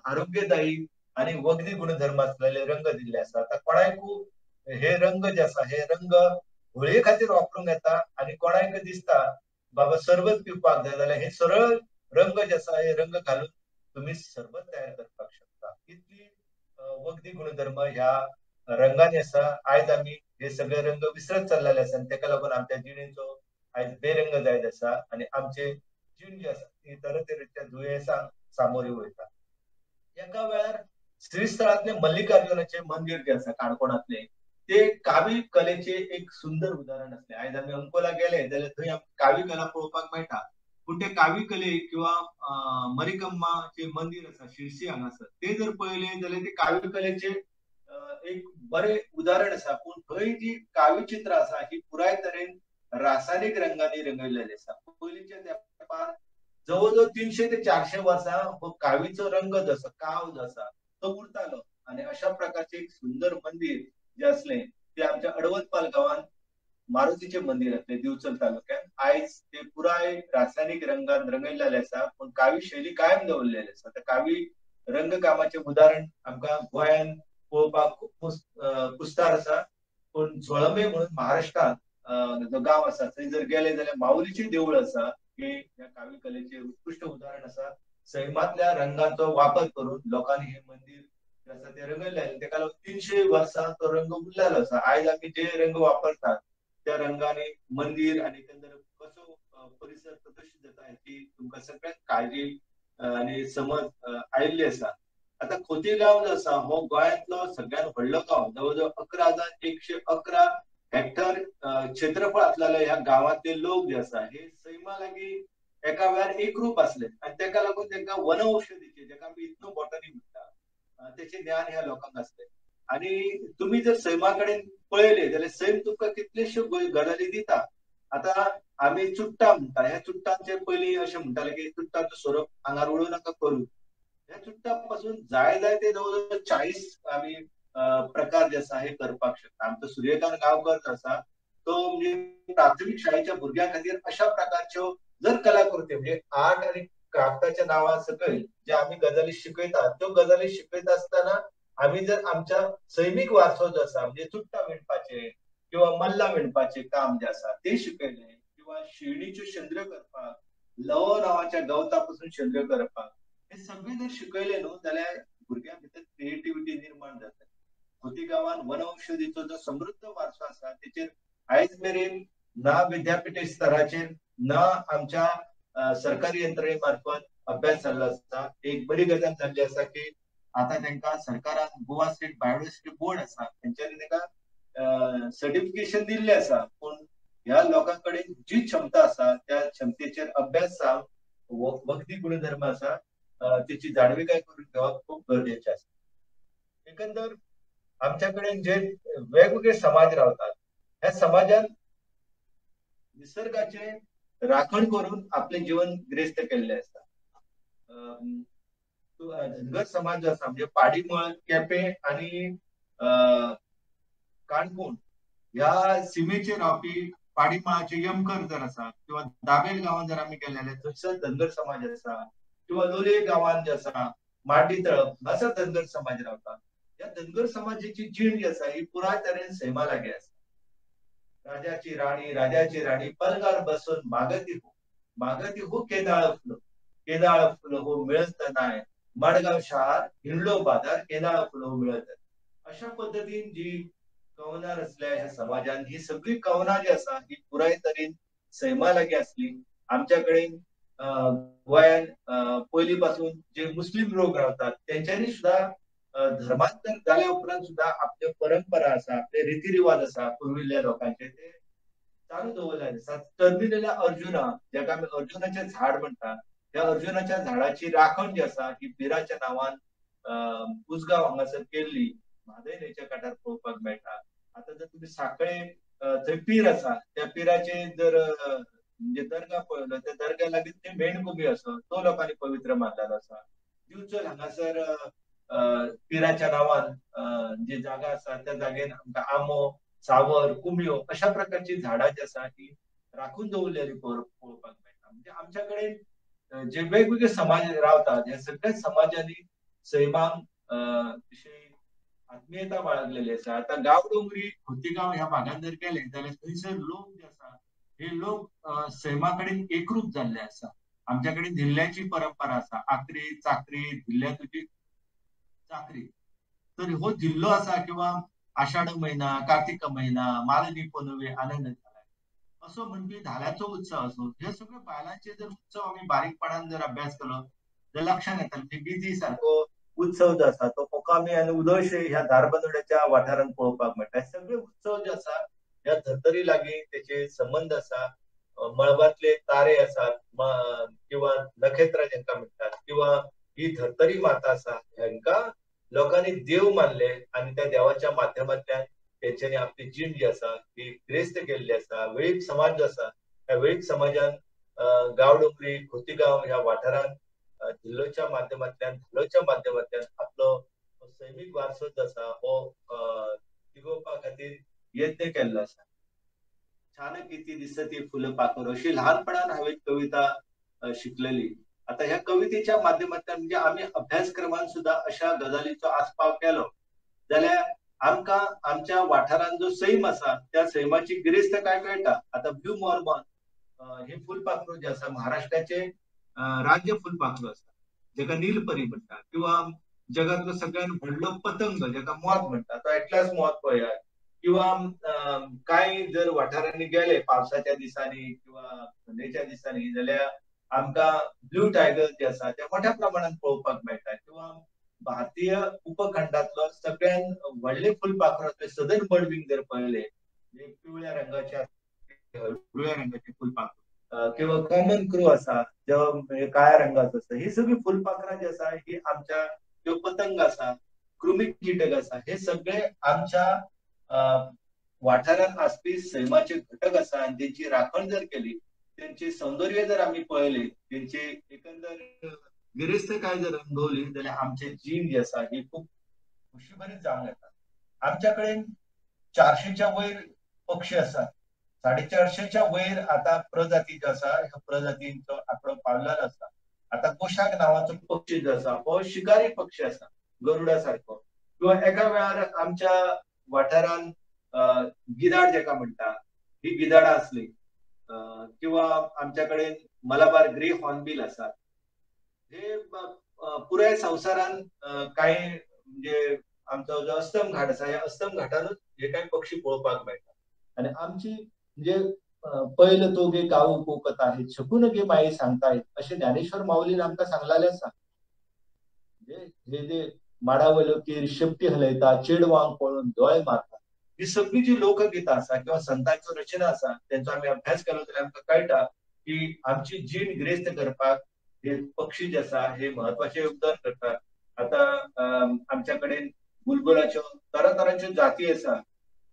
आरोग्यदायी आनी वखदी गुणधर्म आसलेले रंग दिल्ले आसा. आतां कोणायकू हे रंग जे आसा हे रंग होळये खातीर वापरूंक येता आनी कोणायक दिसता बाबा सरबत पिवपाक जाय जाल्यार हे सरळ रंग जे आसा हे रंग घालून तुमी सरबत तयार करपाक शकता. इतली वखदी गुणधर्म ह्या रंगांनी आसा. आयज आमी हे सगळे रंग विसरत चल्लेले आसा आनी तेका लागून आमच्या जिणेचो आयज बेरंग जायत आसा आनी आमचे जीण जी आसा ती तरेतरेच्या दुयेंसांक सामोरी वयता. एका वेळार श्रीस्थळांतले मल्लिकार्जुनाचे मंदीर जे आसा काणकोणांतले ते कावी कलेचे एक सुंदर उदाहरण आसले. आयज आमी अंकोला गेले जाल्यार थंय कावी कला पळोवपाक मेळटा, पूण ते कावी कले किंवा मरिकम्माचे मंदीर आसा शिरसी हांगासर ते जर पळयले जाल्यार ते कावी कलेचे एक बरें उदाहरण आसा. पूण थंय जी कावी चित्रां आसा ही पुराय तरेन रासायनीक रंगांनी रंगयलेली आसा. पयलींच्या तेंपार जवळ जवळ 300 ते 400 वर्सां हो कावीचो रंग जो आसा, काव जो आसा तो उरतालो आनी अशा प्रकारचे एक सुंदर मंदीर जे आसलें ते आमच्या अडवतपाल गांवांत मारुतीचें मंदीर आसलें दिवचल तालुक्यात. आयज ते पुराय रासायनीक रंगान रंगयल्लें आसा, पूण कावी शैली कायम दवरलेली आसा. आतां कावी रंगकामाचें उदाहरण आमकां गोंयांत पळोवपाक खूब कुस्तार आसा. पूण झोळंबे म्हणून महाराष्ट्रांत जो गांव आसा थंय जर गेले जाल्यार माऊलीचें देवूळ आसा की ह्या कावी कलेचें उत्कृश्ट उदाहरण आसा. सैमांतल्या रंगांचो वापर करून लोकांनी हें मंदीर आसा तें रंगयल्लें, तेका लागून 300 वर्सां तो रंग उरलेलो आसा. आयज आमी जे रंग वापरतात त्या रंगांनी मंदीर आनी एकंदर कसो परिसर प्रदूशीत जाता हाची तुमकां सगळ्यांक काळजी आनी समज आयिल्ली आसा. आतां खोतीगांव जो आसा हो गोंयांतलो सगळ्यांत व्हडलो गांव, जवळ जवळ 11,111 हेक्टर क्षेत्रफळ आसलेलो ह्या गांवांतले लोक जे आसा हे सैमा लागीं एका वेळार एकरूप आसले आनी तेका लागून तांकां वनऔषधीचे, जेका आमी इथनो बॉटनी म्हणटा, तेचें ज्ञान ह्या लोकांक आसलें. आनी तुमी जर सैमा कडेन पळयले जाल्यार सैम तुमकां कितल्योश्यो गजाली दिता. आतां आमी चुट्टां म्हणटा, ह्या चुट्टांचे पयलीं अशें म्हणटाले की चुट्टांचो सोरोप आंगार उडोवं नाका करूं. ह्या चुट्टां पासून जाय जाय ते जवळ जवळ 40 आमी प्रकार जे आसा हे करपाक शकता. आमचो सूर्यकांत गांवकर जो आसा तो म्हणजे प्राथमीक शाळेच्या भुरग्यां खातीर अशा प्रकारच्यो जर कलाकृती म्हणजे आर्ट आनी क्राफ्टाच्या नांवा सकयल जे आमी गजाली शिकयतात त्यो गजाली शिकयता आसतना आमी जर आमच्या सैमीक वारसो जो आसा म्हणजे चुट्टां विणपाचे किंवा मल्लां विणपाचें काम जें आसा तें शिकयलें, किंवा शेणीच्यो शेंद्र्यो करपाक, लव नांवाच्या गवता पासून शेंद्र्यो करपाक, हे सगळें जर शिकयलें न्हू जाल्यार भुरग्यां भितर क्रिएटिविटी निर्माण जाता. खोतीगांवान वनऔषधीचो जो समृद्ध वारसो आसा तेचेर आयज मेरेन ना विद्यापीठ स्तराचेर ना आमच्या सरकारी यंत्रणे मार्फत अभ्यास जाल्लो आसा. एक बरी गजाल जाल्ली आसा की आतां तांकां सरकारान गोवा स्टेट बायोडायवर्सिटी बोर्ड आसा तेंच्यांनी तांकां सर्टिफिकेशन दिल्लें आसा. पूण ह्या लोकां कडेन जी क्षमता आसा त्या क्षमतेचेर अभ्यास जावन वखदी गुणधर्म आसा तेची जाणविकाय करून घेवप खूब गरजेचें आसा. एकंदर आमच्या कडेन जे वेगवेगळे समाज रावतात ह्या समाजान निसर्गाचे राखण करून आपले जीवन गिरेस्त केल्ले आसा. धनगर समाज जो आसा म्हणजे पाडीमळ, केपें आनी काणकोण ह्या सिमेचेर रावपी पाडीमळाचे यमकर जर आसा किंवा दाबेल गांवांत जर आमी गेले जाल्यार थंयसर धनगर समाज आसा, किंवा लोलये गांवांत जे आसा मांडी तळप हांगासर धनगर समाज रावता. ह्या धनगर समाजाची जीण जी आसा ही पुराय तरेन सैमा लागीं आसा. राजाची राणी, राजाची राणी पलगार बसून मागती हो, मागती हो केदाळ फुलं, केदाळ फुलं हो मिळत नाय, मडगांव शार हिंडलो बाजार केदाळ फुलं हो मिळत. अशा पद्दतीन जी कवनां रचल्या ह्या समाजान, ही सगळी कवनां जी आसा ही पुराय तरेन सैमा लागीं आसली. आमच्या कडेन गोंयान पयलीं पासून जे मुस्लीम लोक रावतात तेंच्यांनी सुद्दां धर्मांतर जाल्या उपरांत सुद्दां आपल्यो परंपरा आसा, आपले रिती रिवाज आसा पुर्विल्ल्या लोकांचे ते चालू दवरले आसा. टर्मिनला अर्जुना, जेका आमी अर्जुनाचें झाड म्हणटा, त्या अर्जुनाच्या झाडाची राखण जी आसा ही बिराच्या नांवान उजगांव हांगासर केल्ली म्हादय न्हंयच्या काठार पळोवपाक मेळटा. आतां जर तुमी साखळे थंय पीर आसा, त्या पिराचे जर म्हणजे दर्गा पळयलो, त्या दर्गा लागीं थंय मेणकुमी आसा, तो लोकांनी पवित्र मानलेलो आसा. दिवचल हांगासर पिराच्या नांवान जी जागा आसा त्या जागेन आमकां आंबो, सावर, कुमयो अशा प्रकारची झाडां जी आसा ही राखून दवरलेली पळोवपाक मेळटा. म्हणजे आमच्या कडेन जे वेगवेगळे समाज रावतात ह्या सगळ्या समाजांनी सैमाक विशयी आत्मीयता बाळगलेली आसा. आतां गांवडोंगरी, खोतीगांव ह्या भागान जर गेले जाल्यार थंयसर लोक जे आसा हे लोक सैमा कडेन एकरूप जाल्ले आसा. आमच्या कडेन धिल्ल्याची परंपरा आसा, आकरी चाकरी, धिल्ल्या तुजी चाकरी. तर हो जिल्लो आसा किंवा आषाढ म्हयना, कार्तिक म्हयना, मालनी पुनवे आनंद झालाय असो म्हणपी धाल्याचो उत्सव असो, हे सगळे बायलांचे जर उत्सव आमी बारीकपणान जर अभ्यास केलो जाल्यार लक्षात येता. म्हणजे बिजी सारको उत्सव जो आसा तो कोकामी आनी उदयशे ह्या धारबांदोड्याच्या वाठारांत पळोवपाक मेळटा. सगळे उत्सव जे आसा ह्या धर्तरी लागीं तेचे संबंद आसा. मळबांतले तारे आसात किंवा नखेत्रां जेंका म्हणटात किंवा ही धर्तरी माता आसा, हेंका लोकांनी देव मानले आनी त्या देवाच्या माध्यमांतल्यान तेंच्यांनी आपली जीण जी आसा ती गिरेस्त केल्ली आसा. वेळीप समाज जो आसा ह्या वेळीप समाजान गांवडोंगरी, खोतीगांव ह्या वाठारांत जिल्लोच्या माध्यमांतल्यान, धालोच्या माध्यमांतल्यान आपलो सैमीक वारसो जो आसा हो तिगोवपा खातीर यत्न केल्लो आसा. छान किती दिसती फुलं पाखर अशी ल्हानपणान हांवें कविता शिकलेली. आता ह्या कवितेच्या माध्यमांतल्यान म्हणजे आमी अभ्यासक्रमान सुद्दां अशा गजालीचो आस्पाव केलो जाल्यार आमकां आमच्या वाठारांत जो सैम आसा त्या सैमाची गिरेस्तकाय कळटा. आतां ब्लू मॉर्मॉन हे फुलपाखरू जे आसा महाराष्ट्राचे राज्य फुलपाखरू आसा, जेका नीलपरी म्हणटा, किंवा जगांतलो सगळ्यात व्हडलो पतंग जेका मोत म्हणटा तो एटलास मोत पळयात, किंवा कांय जर वाठारांनी गेले पावसाच्या दिसांनी किंवा थंडेच्या दिसांनी जाल्यार आमकां ब्लू टायगर जे आसा ते मोठ्या प्रमाणात पळोवपाक मेळटा. किंवा भारतीय उपखंडांतलो सगळ्यात व्हडले फुलपाखरू आसले सदर्न बर्डविंग जर पळयले, पिवळ्या रंगाचे, हळडुव्या रंगाचे फुलपाखरू, किंवा कॉमन क्रो आसा जो काळ्या रंगाचो आसा, ही सगळी फुलपाखरां जी आसा ही आमच्या, किंवा पतंग आसा, कृमी कीटक आसा, हे सगळे आमच्या वाठारांत आसपी सैमाचे घटक आसा आनी तेंची राखण जर केली, तेंचे सौंदर्य जर आमी पळयले, तेंचे एकंदर गिरेस्तकाय जर अनुभवली जाल्यार आमचे जीण जी आसा ही खूब खोशीभरीत जावंक येता. आमच्या कडेन 400च्या वयर पक्षी आसात, 450च्या वयर आतां प्रजाती ज्यो आसा ह्या प्रजातींचो आंकडो पावलेलो आसा. आतां कोशाक नांवाचो पक्षी जो आसा हो शिकारी पक्षी आसा, गरुडा सारको. किंवा एका वेळार आमच्या वाठारांत गिधाड जेका म्हणटा ही गिधाडां आसली, किंवा आमच्या कडेन मलाबार ग्रे हॉर्नबील आसा. हे पुराय संवसारान कांय म्हणजे आमचो जो अस्तम घाट आसा ह्या अस्तम घाटानूच हे कांय पक्षी पळोवपाक मेळटा. आनी आमची म्हणजे पयलो तो गे गाऊ कोकत आहे शकून गे माई सांगताय अशें ज्ञानेश्वर माऊलीन आमकां सांगलेलें आसा. म्हणजे हे जे माडा वयलो कीर शेपटी हलयता, चेडवांक पळोवन दोळे मारता, ही सगळी जी लोकगीतां आसा किंवा संतांच्यो रचना आसा तेंचो आमी अभ्यास केलो जाल्यार आमकां कळटा की आमची जीण गिरेस्त करपाक हे पक्षी जे आसा हे महत्वाचे योगदान करतात. आतां आमच्या कडेन बुलबुलाच्यो तरातरांच्यो जाती आसा.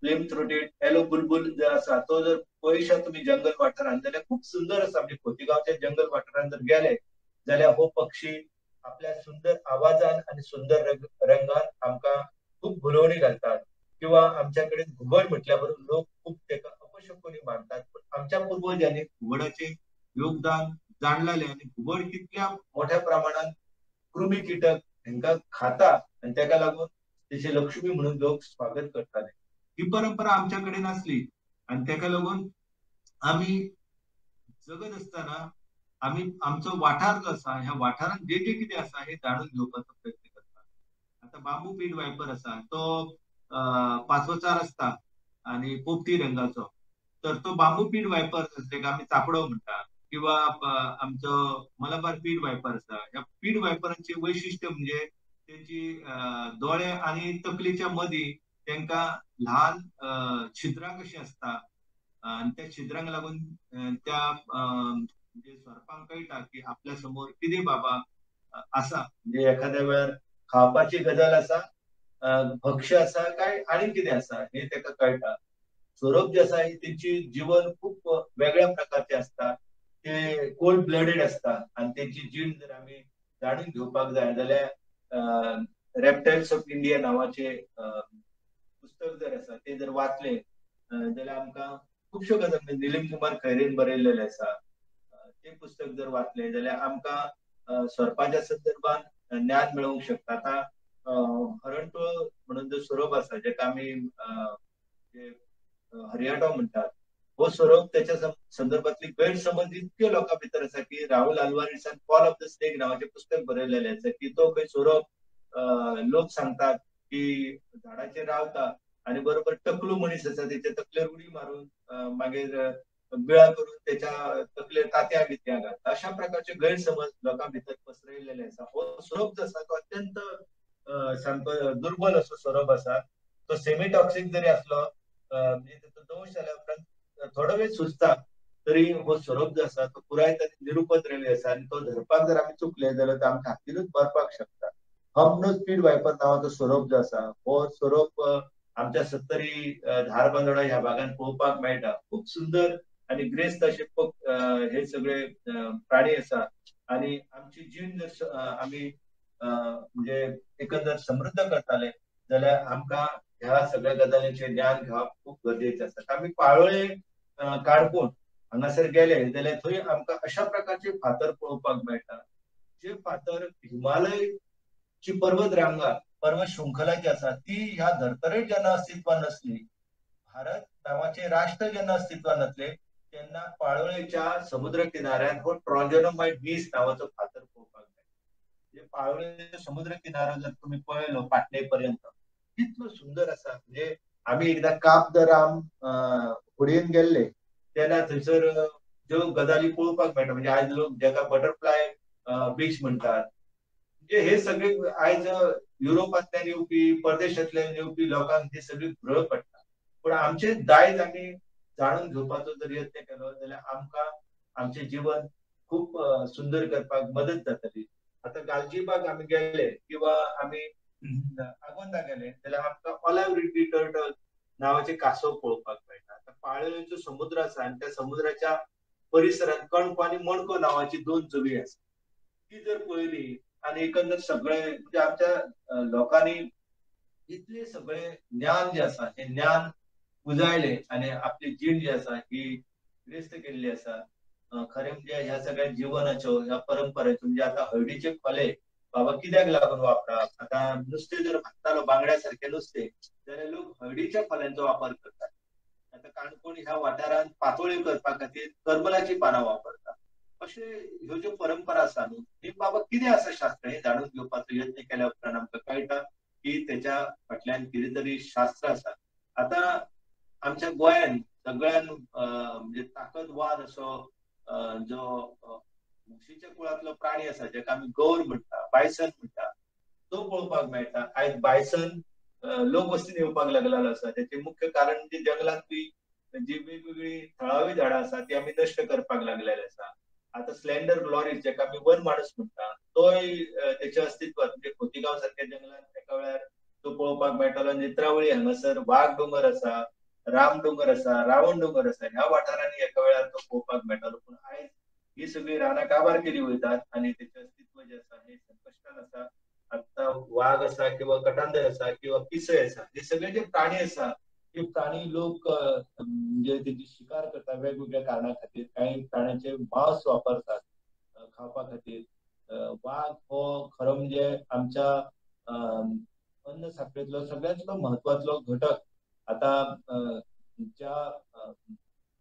फ्लेम थ्रोटेड येलो बुलबुल जर आसा तो जर पळयशात तुमी जंगल वाठारान जाल्यार खूब सुंदर आसा. म्हणजे खोतीगांवच्या जंगल वाठारान जर गेले जाल्यार हो पक्षी आपल्या सुंदर आवाजान आनी सुंदर रंगान आमकां खूब भुलोवणी घालतात. किंवा आमच्या कडेन घुबड म्हटल्या बरोबर लोक खूब तेका अपशकुनी मानतात, पण आमच्या पुर्वजांनी घुबडाचें योगदान जाणलेलें आनी घुबड कितल्या मोठ्या प्रमाणान कृमी किटक हेंकां खाता आनी तेका लागून तेचे लक्ष्मी म्हणून लोक स्वागत करताले. ही परंपरा आमच्या कडेन आसली आनी तेका लागून आमी जगत आसतना आमी आमचो वाठार जो आसा ह्या वाठारांत जे जे कितें आसा हे जाणून घेवपाचो प्रयत्न करतात. आतां बांबू पीट वायपर आसा तो पाचवोचार आसता आनी पोपटी रंगाचो, तर तो बांबू पीट वायपर जाका आमी चापडो म्हणटा किंवा आमचो मलबार पीट वायपर आसा. ह्या पीट वायपरांचे वैशिश्ट्य म्हणजे तेंची दोळे आनी तकलेच्या मदीं तेंकां ल्हान छिद्रां कशीं आसता आनी त्या छिद्रांक लागून त्या म्हणजे सोरपांक कळटा की आपल्या समोर कितें बाबा आसा, म्हणजे एखाद्या वेळार खावपाची गजाल आसा, भक्ष्य आसा काय आनी कितें आसा हें तेका कळटा. सोरोप जे आसा तेंची जीवन खूब वेगळ्या प्रकारचे आसता, ते कोल्ड ब्लडेड आसता आनी तेंची जीण जर आमी जाणून घेवपाक जाय जाल्यार रेप्टायल्स ऑफ इंडिया नांवाचें पुस्तक जर आसा तें जर वाचलें जाल्यार आमकां खुबश्यो गजाली, निलीम कुमार खैरेन बरयल्लेलें आसा तें पुस्तक जर वाचलें जाल्यार आमकां सोरपाच्या संदर्भात ज्ञान मेळोवंक शकता. आतां हरणटोळ म्हणून जो सोरोप आसा जेका आमी हरियाटो म्हणटात, हो सोरोप त्याच्या संदर्भातली गैरसमज इतके लोकां भितर आसा की राहुल आल्वारीसान कॉल ऑफ the snake नांवाचें पुस्तक बरयलेलें आसा की तो खंय सोरोप लोक सांगतात की झाडाचेर रावता आनी बरोबर टकलू मनीस आसा तेच्या तकलेर उडी मारून मागीर बिळा करून त्याच्या तकलेर तांतयां बितयां घालता. अशा प्रकारचे गैरसमज लोकां भितर पसरयलेले आसा. हो सोरोप जो आसा तो अत्यंत सामको दुर्बल असो सोरोप आसा. तो सेमी टॉक्सिक जरी आसलो म्हणजे तेचो दंश जाल्या उपरांत थोडो वेळ सुचता तरी हो सोरोप जो आसा तो पुराय निरुपद्रवी आसा आनी तो धरपाक जर आमी चुकले जाल्यार तो आमच्या हातीनूच मरपाक शकता. हम्पनोज पीट वायपर नांवाचो सोरोप जो आसा हो सोरोप आमच्या सत्तरी धारबांदोडा ह्या भागान पळोवपाक मेळटा. खूब सुंदर आनी ग्रेस्त अशे हे सगळे प्राणी आसा आनी आमची जीण जर आमी म्हणजे एकंदर समृद्ध करताले जाल्यार आमकां ह्या सगळ्या गजालींचें ज्ञान घेवप खूब गरजेचें आसा. आमी पाळोळें काणकोण हांगासर गेले जाल्यार थंय आमकां अशा प्रकारचे फातर पळोवपाक मेळटा जे फातर हिमालयची पर्वत रांगा पर्वत शृंखला जी आसा ती ह्या धर्तरेर जेन्ना अस्तित्वान नासली, भारत नांवाचें राष्ट्र जेन्ना अस्तित्वान नासलें तेन्ना पाळोळेच्या समुद्र किनाऱ्यान हो ट्रॉन्जेनोमायट नीस नांवाचो फातर पळोवपाक मेळटा. म्हणजे पाळोळेचो समुद्र किनारो जर तुमी पळयलो पाटणे पर्यंत कितलो सुंदर आसा. म्हणजे आमी एकदां काब the Ram होडयेन गेल्ले तेन्ना थंयसर ज्यो गजाली पळोवपाक मेळटा, म्हणजे आयज लोक जाका बटरफ्लाय बीच म्हणटात, म्हणजे हे सगळे आयज युरोपांतल्यान येवपी परदेशांतल्यान येवपी लोकांक ही सगळी भुरळ पडटा. पूण आमचे दायज आमी जाणून घेवपाचो जर यत्न केलो जाल्यार आमकां आमचें जीवन खूब सुंदर करपाक मदत जातली. आतां गालजीबाग आमी गेले किंवा आमी आगोंदा गेले जाल्यार आमकां ऑलिव्ह रिडली टर्टल नांवाचे कासव पळोवपाक मेळटा. आतां पाळोळेचो समुद्र आसा आनी त्या समुद्राच्या परिसरांत कणको आनी मणको नांवाची दोन जुवी आसा ती जर पळयली आनी एकंदर सगळे म्हणजे आमच्या लोकांनी इतले सगळे ज्ञान जे आसा हें ज्ञान उजायलें आनी आपली जीण जी आसा ही गिरेस्त केल्ली आसा. खरें म्हणजे ह्या सगळ्या जिवनाच्यो ह्या परंपरेच्यो म्हणजे आतां हळदीचे खोले बाबा कित्याक लागून वापरप, आतां नुस्तें जर भाजतालो बांगड्या सारकें नुस्तें जाल्यार लोक हळदीच्या खोल्यांचो वापर करतात. आतां काणकोण ह्या वाठारांत पातोळ्यो करपा खातीर करमलाचीं पानां वापरतात. अशे ह्यो ज्यो परंपरा आसा न्हू ही बाबा कितें आसा शास्त्र हें जाणून घेवपाचो यत्न केल्या उपरांत आमकां कळटा की तेच्या फाटल्यान कितें तरी शास्त्र आसा. आतां आमच्या गोंयान सगळ्यान म्हणजे ताकदवान असो जो म्हशीच्या कुळांतलो प्राणी आसा जेका आमी गौर म्हणटा, बायसन म्हणटा, तो पळोवपाक मेळटा. आयज बायसन लोकवस्तीन येवपाक लागलेलो आसा. तेचें मुख्य कारण म्हणजे जंगलांतली जी वेगवेगळी थळावी झाडां आसा ती आमी नश्ट करपाक लागलेले आसा. आतां स्लेंडर ग्लॉरीस जेका आमी वन माणूस म्हणटा तोय तेच्या अस्तित्वात म्हणजे खोतीगांव सारक्या जंगलांत एका वेळार तो पळोवपाक मेळटलो. नेत्रावळी हांगासर वाघ दोंगर आसा, राम दोंगर आसा, रावण दोंगर आसा, ह्या वाठारांनी एका वेळार तो पळोवपाक मेळटलो. पूण आयज ही सगळी रानां काबार केली वयतात आनी तेचें अस्तित्व जें आसा हें संकश्टान आसा. आतां वाघ आसा किंवा कटांदर आसा किंवा पिसय आसा, हे सगळे जे प्राणी आसा ते प्राणी लोक म्हणजे तेची शिकार करता वेगवेगळ्या कारणां खातीर. कांय प्राण्यांचे मांस वापरतात खावपा खातीर. वाघ हो खरो म्हणजे आमच्या अन्न साखळेंतलो सगळ्यांतलो म्हत्वाचो घटक. आतां ज्या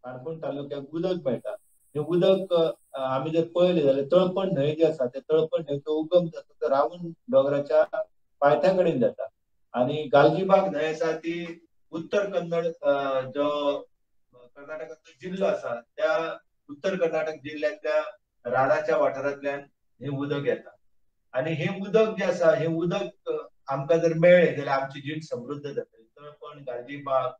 काणकोण तालुक्याक उदक मेळटा, हें उदक आमी जर पळयलें जाल्यार तळपण न्हंय जी आसा त्या तळपण न्हंयचो उगम जाता तो रावण दोंगराच्या पायथ्या कडेन जाता. आनी गालजीबाग न्हंय आसा ती उत्तर कन्नड जो कर्नाटकाचो जिल्लो आसा त्या उत्तर कर्नाटक जिल्ल्यांतल्या रानाच्या वाठारांतल्यान हें उदक येता. आनी हें उदक जें आसा हें उदक आमकां जर मेळ्ळें जाल्यार आमची जीण समृद्ध जातली. तळपण, गालजीबाग,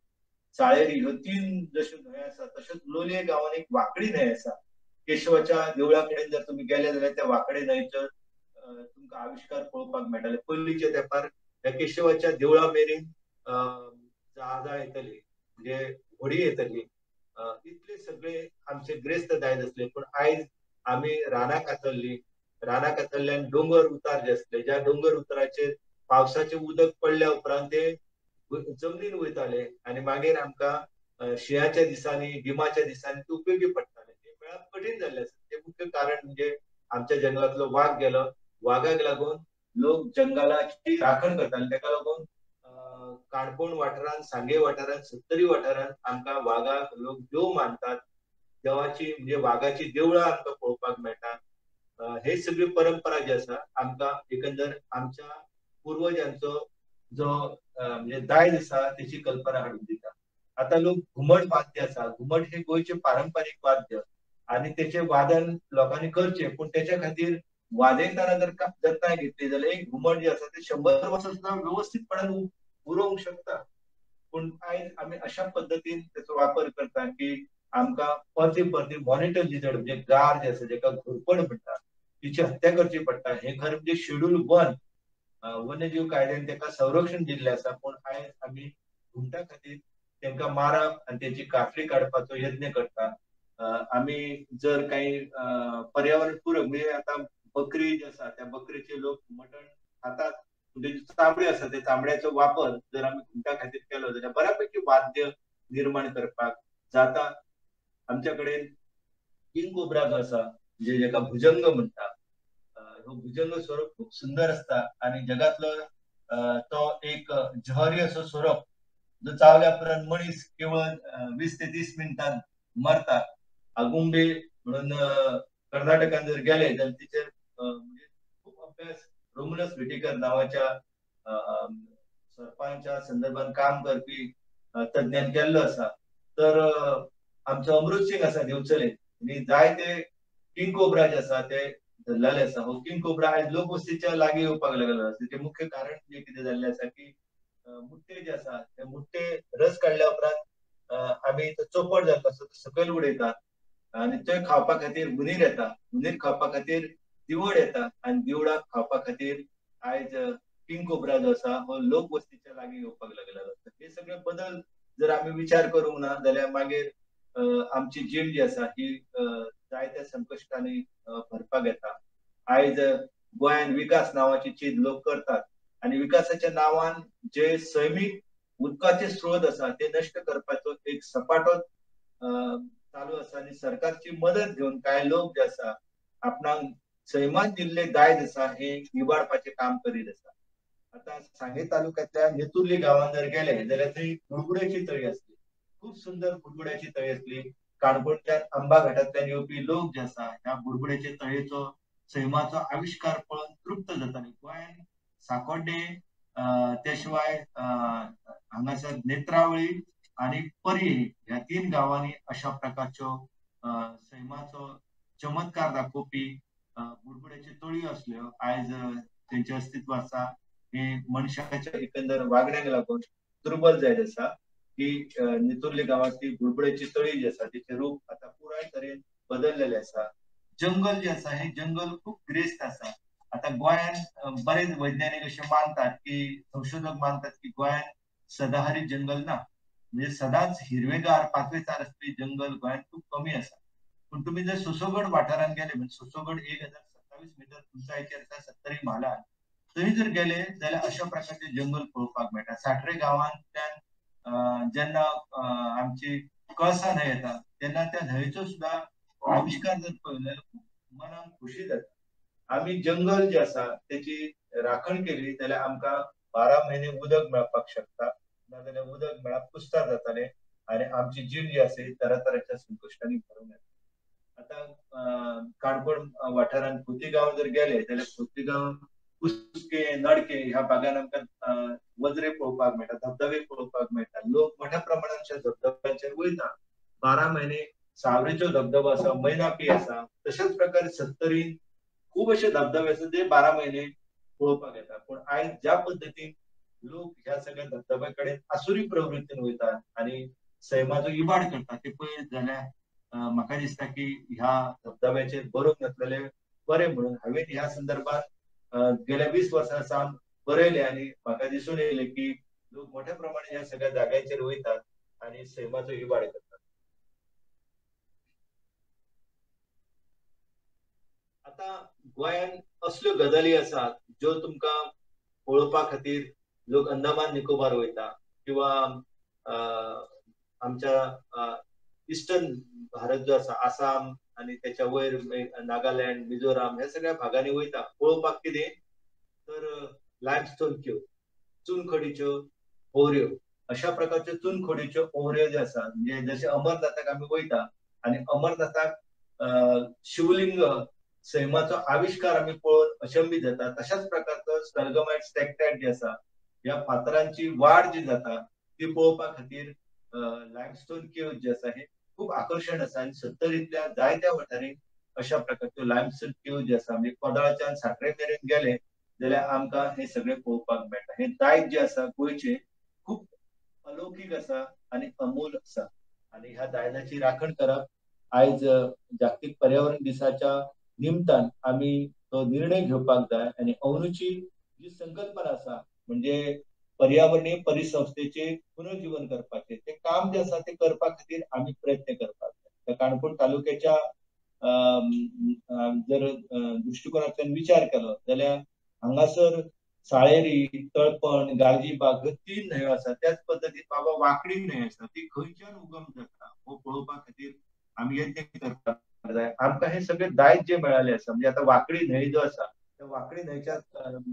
साळेरी ह्यो तीन जश्यो न्हंय आसा तशेंच लोलये गांवांत एक वाकडी न्हंय आसा. केशवाच्या देवळा कडेन जर तुमी गेले जाल्यार त्या वाकडी न्हंयचो तुमकां आविश्कार पळोवपाक मेळटले. पयलींच्या तेंपार ह्या केशवाच्या देवळा मेरेन जहाजां येतली, म्हणजे व्हडी येतली, इतले सगळे आमचे ग्रेस्त दायज आसले. पूण आयज आमी रानां कातरली, रानां कातरल्यान दोंगर उतार जे आसले, ज्या दोंगर उताराचेर पावसाचें उदक पडल्या उपरांत ते जमनीन वयताले आनी मागीर आमकां शिंयाच्या दिसांनी, गिमाच्या दिसांनी ते उपयोगी पडटाले. ते मेळप कठीण जाल्लें आसा. तें मुख्य कारण म्हणजे आमच्या जंगलांतलो वाग गेलो. वागाक लागून लोक जंगलाची राखण करताले, तेका लागून काणकोण वाठारांत, सांगे वाठारांत, सत्तरी वाठारांत आमकां वागाक लोक देव मानतात. देवाची म्हणजे वागाची देवळां आमकां पळोवपाक मेळटा. हे सगळी परंपरा जी आसा आमकां एकंदर आमच्या पुर्वजांचो जो म्हणजे दायज आसा तेची कल्पना हाडून दिता. आतां लोक घुमट वाद्य आसा, घुमट हे गोंयचें पारंपारीक वाद्य आनी तेचें वादन लोकांनी करचें, पूण तेच्या खातीर वाजयतना जर जतनाय घेतली जाल्यार एक घुमट जें आसा तें 100 वर्सां सुद्दां वेवस्थीतपणान उरोवंक शकता. पूण आयज आमी अशा पद्दतीन तेचो वापर करता की आमकां परती परती मॉनिटर लिजर्ड म्हणजे गार जे आसा जेका घुरपड म्हणटा तिची हत्या करची पडटा. हें खरें म्हणजे शेड्यूल 1 वन्यजीव कायद्यान तेका संरक्षण दिल्लें आसा, पूण आयज आमी घुमटा खातीर तेंकां मारप आनी तेची कातरी काडपाचो यत्न करता. आमी जर कांय पर्यावरण पूरक म्हणजे आतां बकरी जी आसा त्या बकरीचे लोक मटण खातात, म्हणजे चामडी आसा त्या चामड्याचो वापर जर आमी घुमटा खातीर केलो जाल्यार बऱ्यापैकी वाद्य निर्माण करपाक जाता. आमच्या कडेन किंग कोब्रा जो आसा म्हणजे जेका भुजंग म्हणटा, हो भुजंग सोरोप खूब सुंदर आसता आनी जगांतलो तो एक जहरी असो सोरोप जो चावल्या उपरांत मनीस केवळ 20 ते 30 मिनटान मरता. आगुंबे म्हणून कर्नाटकान जर गेले जाल्यार तिचेर म्हणजे खूब अभ्यास रोमुलस विटेकर नांवाच्या सरपांच्या संदर्भात काम करपी तज्ञान केल्लो आसा. तर आमचो अमृत सिंग आसा दिवचले आनी जायते किंग कोब्रा जे आसा ते धरलेले आसा. हो किंग कोब्रा आयज लोकवस्तीच्या लागीं येवपाक लागलो आसा. तेचें मुख्य कारण म्हणजे कितें जाल्लें आसा की मुट्टे जे आसा ते मुट्टे रस काडल्या उपरांत आमी तो चोपट जाल्लो आसा तो सकयल उडयतात आनी ते खावपा खातीर हुनीर येता, हुनीर खावपा खातीर दिवड येता आनी दिवडाक खावपा खातीर आयज किंग कोब्रा जो आसा हो लोकवस्तीच्या लागीं येवपाक लागलेलो आसा. हे सगळे बदल जर आमी विचार करूंक ना जाल्यार मागीर आमची जीण जी आसा ही जायत्या संकश्टांनी भरपाक येता. आयज गोंयांत विकास नांवाची चीज लोक करतात आनी विकासाच्या नांवान जे सैमीक उदकाचे स्रोत आसा ते नश्ट करपाचो एक सपाटो चालू आसा आनी सरकारची मदत घेवन कांय लोक जे आसा आपणाक सैमान दिल्ले दायज आसा हे इबाडपाचें काम करीत आसा. आतां सांगे तालुक्यांतल्या नेतुर्ली गांवांत जर गेले जाल्यार थंय बुडबुड्याची तळी आसली, खूब सुंदर बुडबुड्याची तळी आसली. काणकोणच्यान आंबा घाटांतल्यान येवपी लोक जे आसा ह्या बुडबुड्याचे तळयेचो सैमाचो आविश्कार पळोवन तृप्त जाताले. गोंयांत साकोड्डे त्या शिवाय हांगासर नेत्रावळी आनी परी ह्या 3 गांवांनी अशा प्रकारच्यो सैमाचो चमत्कार दाखोवपी बुडबुड्याच्यो तळयो आसल्यो. आयज तेंचें अस्तित्व आसा हे मनशाच्या एकंदर वागण्याक लागून दुर्बल जायत आसा की नेतुर्ली गांवांतली बुडबुड्याची तळी जी आसा तिचें रूप आतां पुराय तरेन बदललेलें आसा. जंगल जे आसा हे जंगल खूब ग्रेस्त आसा. आतां आतां गोंयांत बरेच वैज्ञानिक अशें मानतात की संशोधक मानतात की गोंयांत सदाहरीत जंगल ना, म्हणजे सदांच हिरवेगार पाचवेचार आसपी जंगल गोंयांत खूब कमी आसा. पूण तुमी जर सोसोगड वाठारांत गेले म्हणजे सोसोगड 1027 मिटर उंचायेचेर आसा सत्तरी म्हालांत, थंय जर गेले जाल्यार अशा प्रकारचे जंगल पळोवपाक मेळटा. साट्रे गांवांतल्यान जेन्ना आमची कळसा न्हंय येता तेन्ना त्या न्हंयेचो सुद्दां आविश्कार जर पळयलो जाल्यार खूब मनाक खोशी जाता. आमी जंगल जे आसा तेची राखण केली जाल्यार आमकां 12 म्हयने उदक मेळपाक शकता, नाजाल्यार उदक मेळप कुस्तार जातालें आनी आमची जीण जी आसा तरातराच्या संकश्टांनी भरून येता. आतां काणकोण वाठारांत खोतीगांव जर गेले जाल्यार खोतीगांव, कुस्के, नडके ह्या भागान आमकां वजरे पळोवपाक मेळटा, धबधबे पळोवपाक मेळटा. लोक मोठ्या प्रमाणात धबधब्यांचेर वयता. 12 म्हयने सावरीचो धबधबो आसा, मैनापी आसा, तशेंच प्रकारे सत्तरीन खूब अशे धबधबे आसा जे 12 म्हयने पळोवपाक येता. पूण आयज ज्या पद्दतीन लोक ह्या सगळ्या धबधब्या कडेन आसुरी प्रवृत्तीन वयतात आनी सैमाचो इबाड करतात ते पळयत जाल्यार म्हाका दिसता की ह्या धबधब्याचेर बरोवंक नासलेले बरें म्हणून हांवें ह्या संदर्भात गेल्या 20 वर्सां सावन बरयलें आनी म्हाका दिसून येयलें की लोक मोठ्या प्रमाणात ह्या सगळ्या जाग्यांचेर वयतात आनी सैमाचो इबाड करतात. आतां गोंयांत असल्यो गजाली आसात ज्यो तुमकां पळोवपा खातीर लोक अंदमान निकोबार वयता किंवा आमच्या इस्टर्न भारत जो आसा आसाम आनी त्याच्या वयर नागालँड, मिझोराम ह्या सगळ्या भागांनी वयता पळोवपाक कितें तर लायमस्टोन क्यू, चुनखडीच्यो होवऱ्यो, अशा प्रकारच्यो चुनखडीच्यो होवऱ्यो ज्यो आसा म्हणजे जशें अमरनाथाक आमी वयता आनी अमरनाथाक शिवलिंग सैमाचो आविश्कार आमी पळोवन अचंबीत जाता, तशाच प्रकारचो स्टॅलगमायट स्टॅक्टायट जे आसा ह्या फातरांची वाड जी जाता ती पळोवपा खातीर लायमस्टोन केव जे आसा हे खूब आकर्शण आसा. आनी सत्तरींतल्या जायत्या वाठारांनी अशा प्रकारच्यो लायमस्टोन केव जे आसा म्हणजे कोदळाच्यान साखरे मेरेन गेले जाल्यार आमकां हे सगळें पळोवपाक मेळटा. हे दायज जे आसा गोंयचें खूब अलौकीक आसा आनी अमूल आसा आनी ह्या दायजाची राखण करप आयज जागतीक पर्यावरण दिसाच्या निमतान आमी तो निर्णय घेवपाक जाय. आनी अंदूची जी संकल्पना आसा म्हणजे पर्यावरणीय परिसंस्थेचे पुनर्जीवन करपाचें तें काम जें आसा तें करपा खातीर आमी प्रयत्न करपाक जाय. काणकोण तालुक्याच्या जर दृश्टिकोनांतल्यान विचार केलो जाल्यार हांगासर साळेरी, तळपण, गालजीबाग ह्यो 3 न्हंयो आसा. त्याच पद्दतीन बाबा वांकडी न्हंय आसा ती खंयच्यान उगम जाता हो पळोवपा खातीर आमी यत्न करपाक जाय. आमकां हे सगळे दायज जे मेळाले आसा म्हणजे आतां वांकडी न्हंय जो आसा त्या वांकडी न्हंयच्या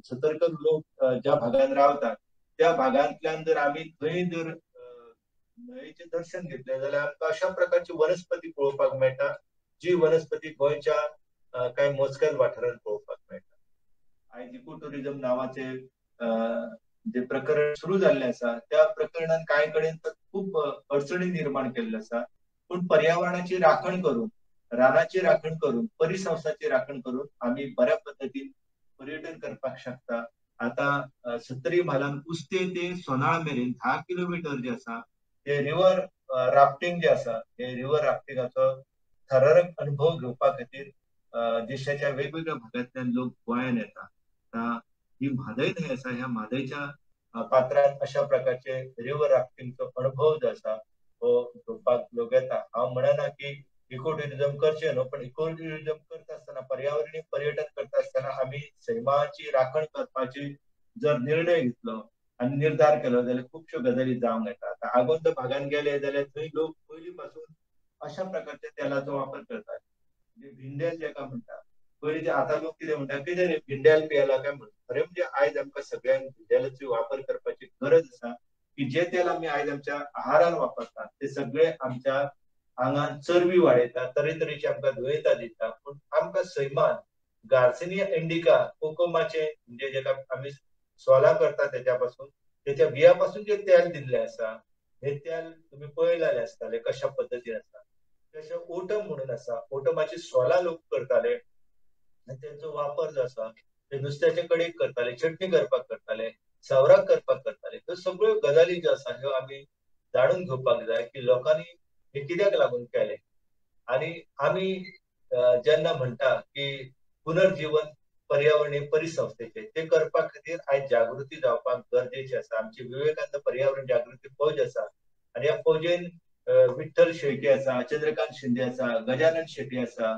सतर्क लोक ज्या भागान रावतात त्या भागांतल्यान जर आमी थंय जर न्हंयेचें दर्शन घेतलें जाल्यार आमकां अशा प्रकारची वनस्पती पळोवपाक मेळटा जी वनस्पती गोंयच्या कांय मोजक्याच वाठारांत पळोवपाक मेळटा. आयज इको ट्युरिजम नांवाचें जे प्रकरण सुरू जाल्लें आसा त्या प्रकरणान कांय कडेन खूब अडचणी निर्माण केल्ल्यो आसा. पूण पर्यावरणाची राखण करून, रानाची राखण करून, परिसंस्थाची राखण करून आमी बऱ्या पद्दतीन पर्यटन करपाक शकता. आतां सत्तरी म्हालान उस्ते ते सोनाळ मेरेन 10 किलोमिटर जे आसा ते रिवर राफ्टिंग जे आसा हे रिवर राफ्टिंगाचो थरारक अनुभव घेवपा खातीर देशाच्या वेगवेगळ्या भागांतल्यान लोक गोंयांत येता. आतां ही म्हादय न्हंय आसा ह्या म्हादयच्या पात्रांत अशा प्रकारचे रिवर राफ्टिंगचो अनुभव जो आसा हो घेवपाक लोक येता. हांव म्हणना की इको ट्युरिजम करचें न्हू, पण इको ट्युरिजम करता आसतना पर्यावरणीय पर्यटन करता आसतना आमी सैमाची राखण करपाची जर निर्णय घेतलो आनी निर्धार केलो जाल्यार खुबश्यो गजाली जावंक येता. आतां आगोंद भागान गेले जाल्यार थंय लोक पयलीं पासून अशा प्रकारच्या तेलाचो वापर करतात. म्हणजे भिंडेल जेका म्हणटा पयलीं, आतां लोक कितें म्हणटा कितें रे भिंडेल पियेला काय म्हणटा. खरें म्हणजे आयज आमकां सगळ्यांक भिंडेलाचो वापर करपाची गरज आसा की जे तेल आमी आयज आमच्या आहारान वापरतात ते सगळे आमच्या आंगान चरबी वाडयता, तरेतरेची आमकां दुयेंतां दिता. पूण आमकां सैमान गार्सिनिया इंडिका कोकोमाचे म्हणजे जेका आमी सोलां करता तेच्या पासून तेच्या बिया पासून जे तेल दिल्लें आसा हे तेल तुमी पळयलेलें आसतलें कशा पद्दतीन आसा. तशें ओटम म्हणून आसा, ओटमाची सोलां लोक करताले आनी तेंचो वापर जो आसा ते नुस्त्याचे कडेक करताले, चटणी करपाक करताले, सावराक करपाक करताले. ह्यो सगळ्यो गजाली ज्यो आसा ह्यो आमी जाणून घेवपाक जाय की लोकांनी हे कित्याक लागून केलें. आनी आमी जेन्ना म्हणटा की पुनर्जीवन पर्यावरणीय परिसंस्थेचे ते करपा खातीर आयज जागृती जावपाक गरजेची आसा. आमची विवेकानंद पर्यावरण जागृती फौज आसा आनी ह्या फौजेन विठ्ठल शेळके आसा, चंद्रकांत शिंदे आसा, गजानन शेट्टी आसा,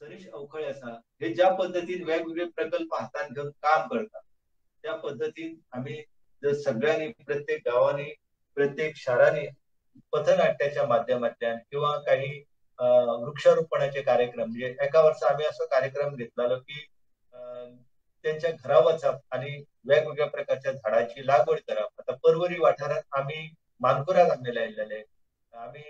सरीश अवखळे आसा, हे ज्या पद्दतीन वेगवेगळे प्रकल्प हातान घेवन काम करता त्या पद्दतीन आमी जर सगळ्यांनी प्रत्येक गांवांनी प्रत्येक शारांनी पथनाट्याच्या माध्यमांतल्यान किंवा काही वृक्षारोपणाचे कार्यक्रम, म्हणजे एका वर्सा आमी असो कार्यक्रम घेतलेलो की त्यांच्या घरा वचप आनी वेगवेगळ्या प्रकारच्या झाडांची लागवड करप. आतां पर्वरी वाठारांत आमी मानकुराद आंबे लायलेले, आमी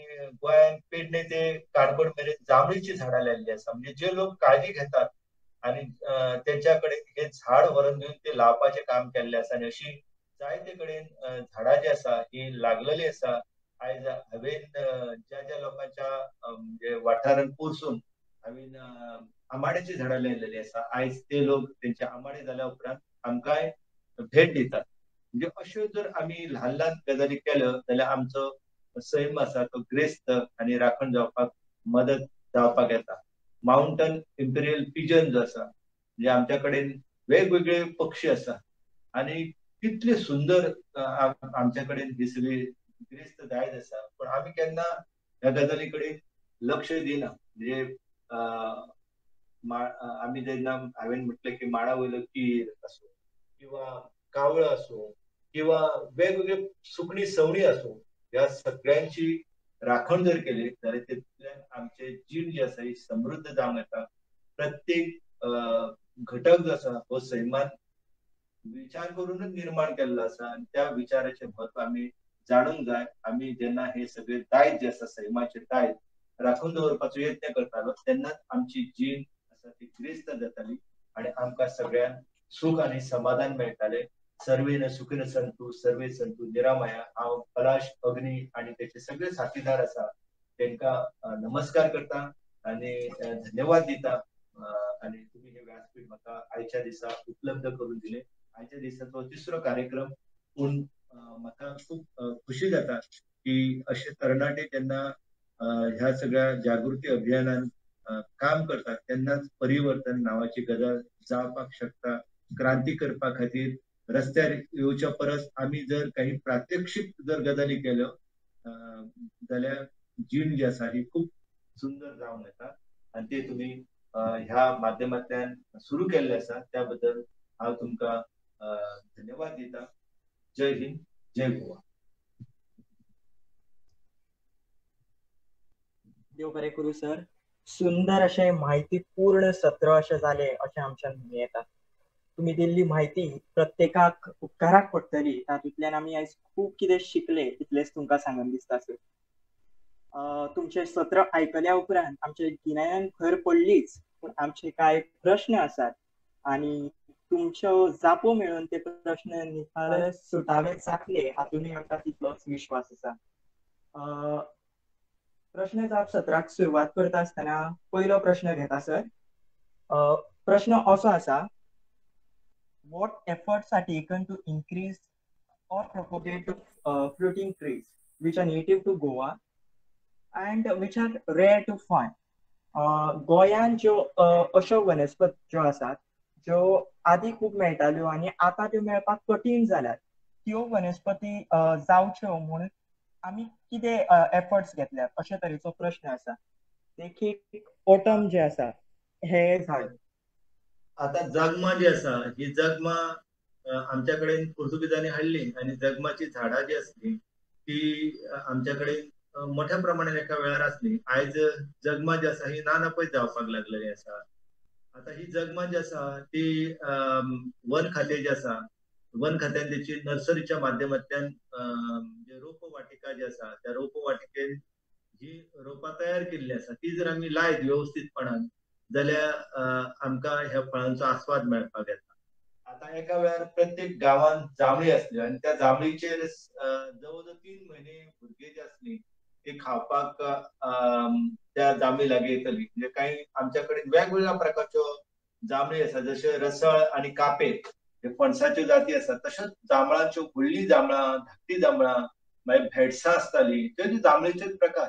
गोंयांत पेडणे ते काणकोण मेरेन जांभळीची झाडां लायिल्ली आसा. म्हणजे जे लोक काळजी घेतात आनी तेंच्या कडेन हे झाड व्हरून दिवन ते लावपाचें काम केल्लें आसा आनी अशी जायते कडेन झाडां जी आसा ही लागलेली आसा. आयज हांवें ज्या ज्या लोकांच्या म्हणजे वाठारांत पोरसून हांवें आंबाड्याची झाडां लायलेली आसा, आयज ते लोक तेंचे आंबाडे जाल्या उपरांत आमकांय भेट दितात. म्हणजे अश्यो जर आमी ल्हान ल्हान गजाली केल्यो जाल्यार आमचो सैम आसा तो ग्रेस्त आनी राखण जावपाक मदत जावपाक येता. माउंटन इम्पेरियल पिजन जो आसा, म्हणजे आमच्या कडेन वेगवेगळे पक्षी आसा आनी कितले सुंदर आमच्या कडेन ही सगळी ग्रेस्त दायज आसा, पण आमी केन्ना ह्या गजाली कडेन लक्ष दिना. म्हणजे आमी जेन्ना हांवें म्हटलें की माडा वयलो कीर आसूं किंवा कावळो आसूं किंवा वेगवेगळे सुकणी सवणी आसूं, ह्या सगळ्यांची राखण जर केली जाल्यार तितूंतल्यान आमचे जीण जी आसा ही समृद्ध जावंक येता. प्रत्येक घटक जो आसा हो सैमान विचार करूनच निर्माण केल्लो आसा आनी त्या विचाराचें म्हत्व आमी जाणूंक जाय. आमी जेन्ना हे सगळे दायज जे आसा सैमाचे दायज राखून दवरपाचो यत्न करतालो तेन्नाच आमची जीण आसा ती ग्रेस्त जाताली आनी आमकां सगळ्यांक सुख आनी समाधान मेळटालें. सर्वे न सुखिन संतू सर्वे संतू निरामया. हांव पलाश अग्नी आनी तेचे सगळे साथीदार आसा तेंकां नमस्कार करता आनी धन्यवाद दिता आनी तुमी हे व्यासपीठ म्हाका आयच्या दिसा उपलब्ध करून दिले. आयच्या दिसाचो तिसरो कार्यक्रम, पूण म्हाका खूब खुशी जाता की अशे तरणाटे जेन्ना ह्या सगळ्या जागृती अभियानान काम करतात तेन्नाच परिवर्तन नांवाची गजाल जावपाक शकता. क्रांती करपा खातीर रस्त्यार येवच्या परस आमी जर काही प्रात्यक्षीक जर गजाली केल्यो जाल्यार जीण जी आसा ही खूब सुंदर जावन येता आनी ते तुमी ह्या माध्यमांतल्यान सुरू केल्ले आसा त्या बद्दल हांव तुमकां धन्यवाद दिता. जय हिंद, जय गोवा. देव बरें करूं सर. सुंदर अशें म्हायतीपूर्ण सत्र अशें जालें अशें आमच्यान म्हणूं येता. तुमी दिल्ली म्हायती प्रत्येकाक उपकाराक पडटली, तातूंतल्यान आमी आयज खूब कितें शिकले इतलेंच तुमकां सांगन दिसता सर. तुमचें सत्र आयकल्या उपरांत आमचे गिन्यानान भर पडलीच, पूण आमचे कांय प्रश्न आसात आनी तुमच्यो जापो मेळून ते प्रश्न निखालस सुटावे जातले हातूनय आमकां तितलोच विश्वास आसा. प्रश्न जाप सत्राक सुरवात करता आसतना पयलो प्रश्न घेता सर. प्रश्न असो आसा, what efforts are taken to increase or propagate fruiting trees which are native to Goa and which are rare to find? गोंयांत ज्यो अश्यो वनस्पत ज्यो आसात ज्यो आदी खूब मेळटाल्यो आनी आतां त्यो मेळपाक कठीण जाल्यात, त्यो वनस्पती जावच्यो म्हूण आमी कितें एफर्ट्स घेतल्यात अशे तरेचो प्रश्न आसा. देखीक ऑटम जे आसा हे झाड. आता जगमा जी आसा ही जगमा आमच्या कडेन पुर्तुगेजांनी हाडली आनी जगमाची झाडां जी आसली ती आमच्या कडेन मोठ्या प्रमाणात एका वेळार आसली. आयज जगमा जी आसा ही ना नपयत जावपाक लागलेली आसा. आता ही जगमा जी आसा ती वन खातें जे आसा वन खात्यान तेची नर्सरीच्या माध्यमांतल्यान जे रोपवाटिका जी आसा त्या रोपवाटिकेन जी रोपां तयार केल्ली आसा ती जर आमी लायत वेवस्थीतपणान जाल्यार आमकां ह्या फळांचो आस्वाद मेळपाक येता. आतां एका वेळार प्रत्येक गांवांत जांबळी आसली आनी त्या जांबळीचेर जवळ जवळ 3 म्हयने भुरगे जे आसली ते खावपाक त्या जांबळी लागीं येतली. म्हणजे कांय आमच्या कडेन वेगवेगळ्या प्रकारच्यो जांबळी आसा, जशे रसळ आनी कापे हे फणसाच्यो जाती आसा, तशेंच जांबळांच्यो व्हडली जांबळां, धाकटी जांबळां, मागीर भेडसां आसताली, त्यो जांबळीचेच प्रकार.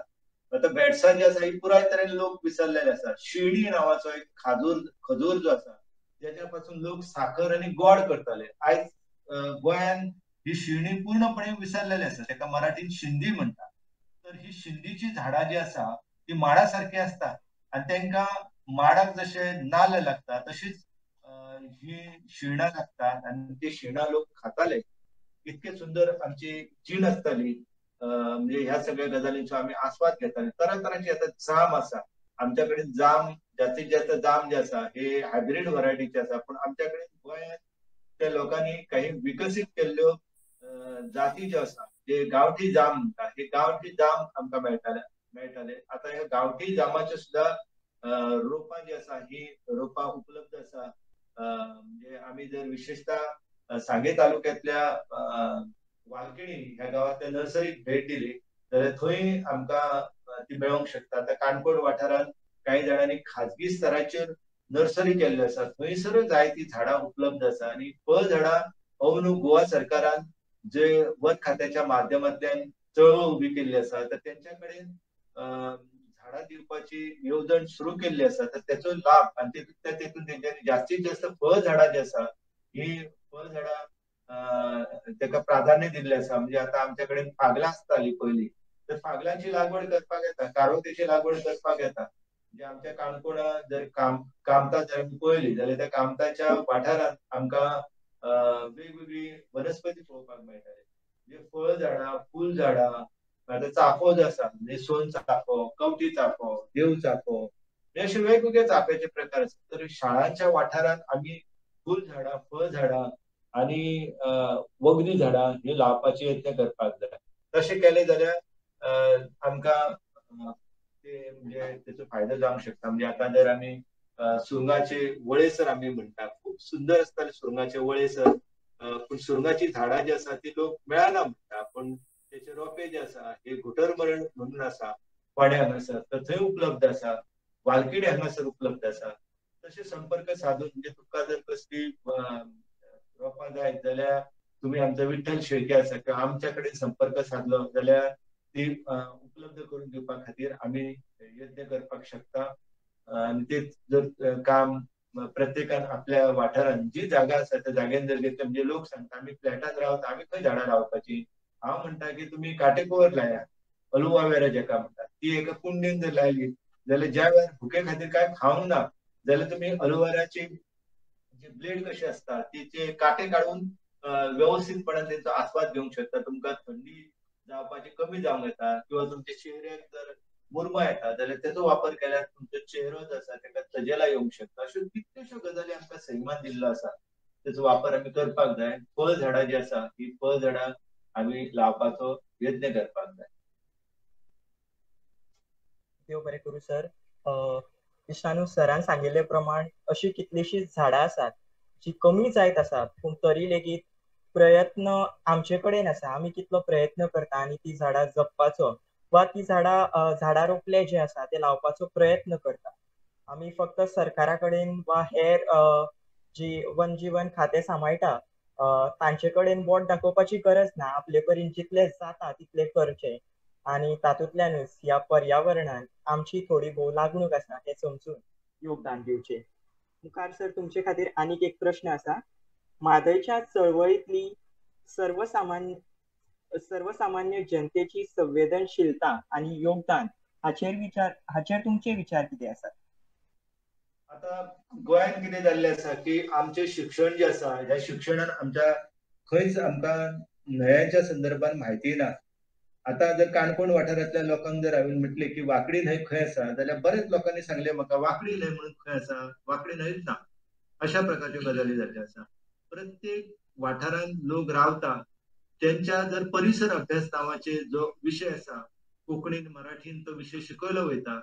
आतां भेडसां जी आसा ही पुराय तरेन लोक विसरलेले आसा. शिर्डी नांवाचो एक खजूर जो आसा ज्याच्या पासून लोक साखर आनी गोड करताले. आयज गोंयान ही शिरणी पूर्णपणे विसरलेली आसा, ताका मराठीन शिंदी म्हणटा. तर ही शिंदीची झाडां जी आसा ती माडा सारकी आसता आनी तांकां माडाक जशे नाल्ल लागता तशीच ही शिरणां लागतात आनी ती शिरणां लोक खाताले. इतके सुंदर आमची जीण आसताली. म्हणजे ह्या सगळ्या गजालींचो आमी आस्वाद घेताले. तरातरांची आतां जाम आसा आमच्या कडेन, जाम जास्तीत जास्त जाम जे आसा हे हायब्रीड व्हरायटीचे आसा, पूण आमच्या कडेन गोंयांत त्या लोकांनी काही विकसीत केल्ल्यो जाती ज्यो आसा, जे गांवठी जाम म्हणटा, हे गांवठी जाम आमकां मेळटाले. आतां ह्या गांवठी जामाच्यो सुद्दां रोपां जी आसा ही रोपां उपलब्ध आसा. म्हणजे आमी जर विशेषतः सांगे तालुक्यांतल्या वालकिणी ह्या गांवांतल्या नर्सरीक भेट दिली जाल्यार थंय आमकां ती मेळोंक शकता. आतां काणकोण वाठारांत कांय जाणांनी खाजगी स्तराचेर नर्सरी केल्ल्यो आसा, थंयसर जायतीं झाडां उपलब्ध आसा. आनी फळ झाडां अंदू गोवा सरकारान जे वन खात्याच्या माध्यमांतल्यान चळवळ उबी केल्ली आसा, तर तेंच्या कडेन झाडां दिवपाची येवजण सुरू केल्ली आसा. तर तेचो लाभ आनी तेतून तेंच्यांनी जास्तीत जास्त फळ झाडां जी आसा ही फळ झाडां तेका प्राधान्य दिल्लें आसा. म्हणजे आतां आमच्या कडेन फागलां आसताली पयलीं, तर फागलांची लागवड करपाक येता, कारोतेची लागवड करपाक येता. म्हणजे आमच्या काणकोणा जर कामतां जर आमी पळयली जाल्यार त्या कामताच्या वाठारांत आमकां वेगवेगळी वनस्पती पळोवपाक मेळटाली. म्हणजे फळ झाडां, फूल झाडां, आतां चाफो जो आसा म्हणजे सोन चाफो, कवटी चाफो, देव चाफो, अशे वेगवेगळे चाफ्याचे प्रकार आसा. तर शाळांच्या वाठारांत आमी फूल झाडां, फळ झाडां आनी वखदी झाडां ही लावपाची यत्न करपाक जाय. तशें केलें जाल्यार आमकां ते म्हणजे तेचो फायदो जावंक शकता. म्हणजे आतां जर आमी सुरंगाचे वळेसर आमी म्हणटा, खूब सुंदर आसताले सुरंगाचे वळेसर, पूण सुरंगाची झाडां जी आसा ती लोक मेळना म्हणटा, पूण तेचे रोपे जे आसा हे घुटरमरण म्हणून आसा वाड्या हांगासर, तर थंय उपलब्ध आसा, वालकिणी हांगासर उपलब्ध आसा. तशें संपर्क साधून म्हणजे तुमकां जर कसली रोपां जाय जाल्यार तुमी आमचो विठ्ठल शेळके आसा किंवा आमच्या कडेन संपर्क साधलो जाल्यार ती उपलब्ध करून दिवपा खातीर आमी यत्न करपाक शकता. आनी तेच जर काम प्रत्येकान आपल्या वाठारांत जी जागा आसा त्या जाग्यान जर घेतली, म्हणजे लोक सांगता आमी फ्लॅटान रावता, आमी खंय झाडां लावपाची. हांव म्हणटा की तुमी काटेकोवर लाया, अलुवावेरा जेका म्हणटा ती एका कुंडेन जर लायली जाल्यार ज्या वेळार भुके खातीर कांय खावंक ना जाल्यार तुमी अलुवाराची जी ब्लेड कशी आसता तिचे कांटे काडून वेवस्थीतपणान तेंचो आस्वाद घेवंक शकता. तुमकां थंडी जावपाची कमी जावंक येता किंवा तुमच्या चेहऱ्याक जर मुरमा येता जाल्यार तेचो वापर केल्यार तुमचो चेहरो जो आसा तेका तजेला येवंक शकता. अश्यो कितल्योश्यो गजाली आमकां सैमान दिल्लो आसा, तेचो वापर आमी करपाक जाय. फळ झाडां जी आसा ही फळ झाडां आमी लावपाचो यत्न करपाक जाय. देव बरें करूं सर. इश्टानू, सरान सांगिल्ले प्रमाण अशी कितलीशींच झाडां आसात जी कमी जायत आसात, पूण तरी लेगीत प्रयत्न आमचे कडेन आसा. आमी कितलो प्रयत्न करता आनी ती झाडां जपपाचो वा ती झाडां रोपले जे आसा ते लावपाचो प्रयत्न करता. आमी फक्त सरकारा कडेन वा हेर जी वन जीवन खातें सांबाळटा तांचे कडेन बोट दाखोवपाची गरज ना. आपले परीन जितले जाता तितले करचे आनी तातूंतल्यानूच ह्या पर्यावरणान आमची थोडी भोव लागणूक आसा हें समजून योगदान दिवचें. मुखार सर तुमचे खातीर आनीक एक प्रश्न आसा. म्हादयच्या चळवळींतली सर्वसामान्य जनतेची संवेदनशीलता आनी योगदान हाचेर तुमचे विचार कितें आसात? आतां गोंयांत कितें जाल्लें आसा की आमचें शिक्षण जें आसा ह्या शिक्षणान आमच्या खंयच आमकां न्हंयांच्या संदर्भात म्हायती ना. आतां जर काणकोण वाठारांतल्या लोकांक जर हांवें म्हटलें की वाकडी न्हंय खंय आसा जाल्यार बरेच लोकांनी सांगलें म्हाका वाकडी न्हंय म्हणून खंय आसा, वाकडी न्हंयच ना. अशा प्रकारच्यो गजाली जाल्ल्यो आसा. प्रत्येक वाठारांत लोक रावता तेंच्या जर परिसर अभ्यास नांवाचे जो विशय आसा कोंकणीन मराठीन तो विशय शिकयलो वयता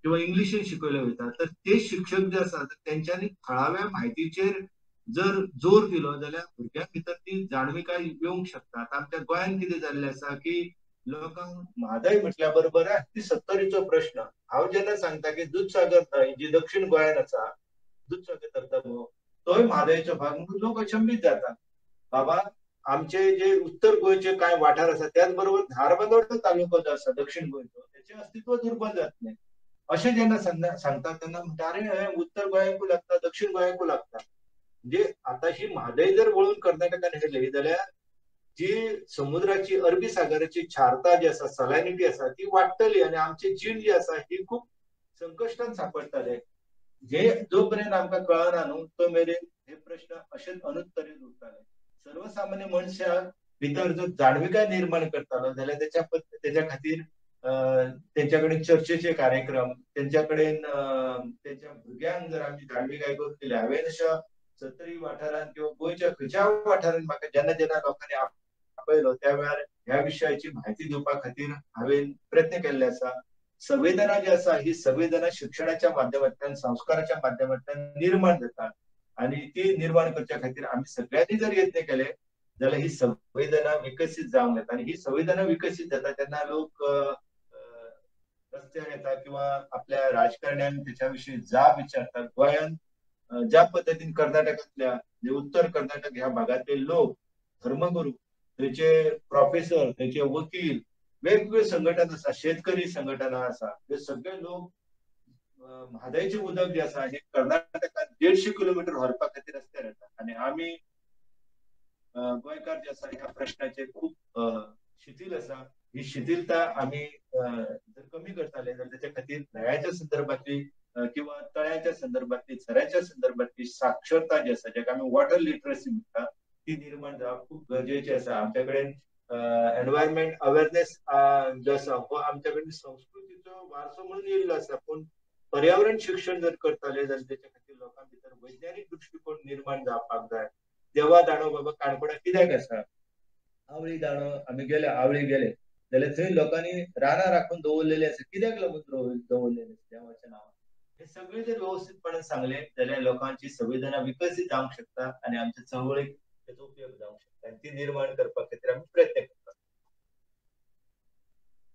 किंवा इंग्लिशीन शिकयलो वयता, तर ते शिक्षक जे आसा तेंच्यांनी थळाव्या म्हायतीचेर जर जोर दिलो जाल्यार भुरग्यां भितर ती जाणविकाय येवंक शकता. आतां आमच्या गोंयांत कितें जाल्लें आसा की लोकांक म्हादय म्हटल्या बरोबर ती सत्तरीचो प्रश्न. हांव जेन्ना सांगता की दुधसागर न्हंय जी दक्षिण गोंयांत आसा, दुधसागर धबधबो तोय म्हादयचो भाग म्हणून लोक अचंबीत जाता. बाबा आमचे जे उत्तर गोंयचे कांय वाठार आसा त्याच बरोबर धारबांदोडा तालुको जो आसा दक्षिण गोंयचो तेचें अस्तित्व दुर्बल जातलें अशें जेन्ना सांगता तेन्ना म्हणटा अरे हें उत्तर गोंयांकूय लागता, दक्षिण गोंयांकूय लागता. म्हणजे आता ही म्हादय जर वळून कर्नाटकान व्हेली जाल्यार जी समुद्राची अरबी सागराची क्षारता जी आसा, सलायनिटी आसा ती वाडटली आनी आमची जीण जी आसा ही खूब संकश्टान सांपडटले. जे जो पर्यंत आमकां कळना न्हू तो मेरेन हे प्रश्न अशेच अनुत्तरीत उरताले. सर्वसामान्य मनशाक भितर जर जाणविकाय निर्माण करतालो जाल्यार तेच्या खातीर तेंच्या कडेन चर्चेचे कार्यक्रम, तेंच्या कडेन तेंच्या भुरग्यांक जर आमी जाणविकाय करून दिली. हांवें अशा सत्तरी वाठारांत किंवा गोंयच्या खंयच्या वाठारांत म्हाका जेन्ना जेन्ना लोकांनी आपयलो त्या वेळार ह्या विशयाची म्हायती दिवपा खातीर हांवें प्रयत्न केल्ले आसा. संवेदना जी आसा ही संवेदना शिक्षणाच्या माध्यमांतल्यान, संस्काराच्या माध्यमांतल्यान निर्माण जाता आनी ती निर्माण करच्या खातीर आमी सगळ्यांनी जर यत्न केले जाल्यार ही संवेदना विकसीत जावंक येता. आनी ही संवेदना विकसीत जाता तेन्ना लोक रस्त्यार येता किंवा आपल्या राजकारण्यांक तेच्या विशीं जाब विचारतात. गोंयांत ज्या पद्दतीन कर्नाटकांतल्या म्हणजे उत्तर कर्नाटक ह्या भागांतले लोक, धर्मगुरू, थंयचे प्रोफेसर, थंयचे वकील, वेगवेगळे संघटना आसा, शेतकरी संघटना आसा, हे सगळे लोक म्हादयचें उदक जें आसा हे कर्नाटकांत 150 किलोमिटर व्हरपा खातीर रस्त्यार येता. आनी आमी गोंयकार जे आसा ह्या प्रश्नाचेर खूब शिथील आसा. ही शिथिलता आमी जर कमी करताले जाल्यार तेच्या खातीर न्हंयाच्या संदर्भांतली किंवा तळ्याच्या संदर्भांतली, झऱ्याच्या संदर्भांतली साक्षरता जी आसा, जाका आमी वॉटर लिटरसी म्हणटा, ती निर्माण जावप खूब गरजेची आसा. आमच्या कडेन एनवायरमेंट अवेरनेस जो आसा हो आमच्या कडेन संस्कृतीचो वारसो म्हणून येयल्लो आसा, पूण पर्यावरण शिक्षण जर करताले जाल्यार तेच्या खातीर लोकां भितर वैज्ञानीक दृश्टिकोन निर्माण जावपाक जाय. देवा दांडो बाबा काणकोणा कित्याक आसा, आवळी दांडो आमी गेले, आवळी गेले जाल्यार थंय लोकांनी रानां राखून दवरलेली आसा, कित्याक लागून दवरलेले आसा देवाच्या नांवान. हे सगळे जर व्यवस्थीतपणान सांगले जाल्यार लोकांची संवेदना विकसीत जावंक शकता आनी आमच्या चळवळीक तेचो उपयोग जावंक शकता आनी ती निर्माण करपा खातीर आमी प्रयत्न करता.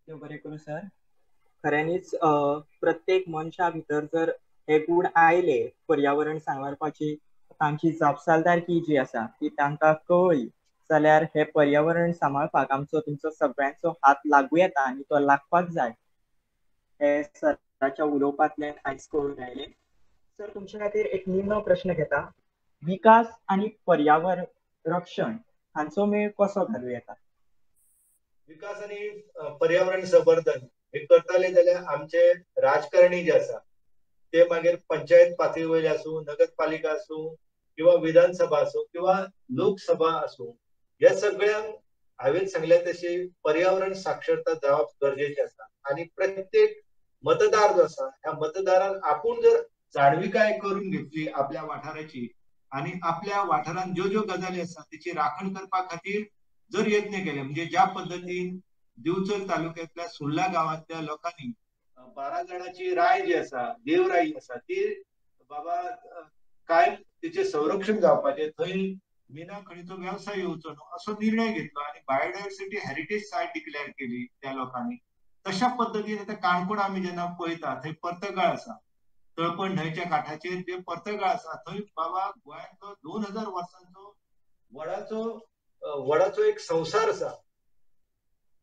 बरें करूं सर. खऱ्यांनीच प्रत्येक मनशा भितर जर हे गूण आयले, पर्यावरण सांबाळपाची तांची जापसालदारकी जी आसा ती तांकां कळ्ळी जाल्यार हे पर्यावरण सांबाळपाक आमचो तुमचो सगळ्यांचो हात लागू येता आनी तो लागपाक जाय, हे सराच्या उलोवपांतल्यान आयज कळून आयलें. सर, तुमचे खातीर एक निमणो प्रश्न घेता. विकास आनी पर्यावरण रक्षण हांचो मेळ कसो घालूं येता? विकास आनी पर्यावरण संवर्धन हे करताले जाल्यार आमचे राजकारणी जे आसा ते मागीर पंचायत पातळी वयले आसूं, नगरपालिका आसूं किंवा विधानसभा आसूं किंवा लोकसभा आसूं, ह्या सगळ्यांक हांवें सांगल्या तशी पर्यावरण साक्षरता जावप गरजेचें आसा. आनी प्रत्येक मतदार जो आसा ह्या मतदारान आपूण जर जाणविकाय करून घेतली आपल्या वाठाराची आनी आपल्या वाठारांत ज्यो ज्यो गजाली आसा तेची राखण करपा खातीर जर यत्न केले, म्हणजे ज्या पद्दतीन दिवचल तालुक्यांतल्या सुर्ला गांवांतल्या लोकांनी 12 जाणांची राय जी आसा, देवराई आसा, ती बाबा कायम तिचें संरक्षण जावपाचें, थंय मिना खणीचो वेवसाय येवचो न्हू असो निर्णय घेतलो आनी बायोडायवर्सिटी हेरिटेज सायट डिक्लेअर केली त्या लोकांनी. तशा पद्दतीन आतां काणकोण आमी जेन्ना पळयता थंय पर्तगाळ आसा, तळपण न्हंयच्या काठाचेर जे पर्तगाळ आसा थंय बाबा गोंयांतलो 2000 वर्सांचो वडाचो एक संवसार आसा,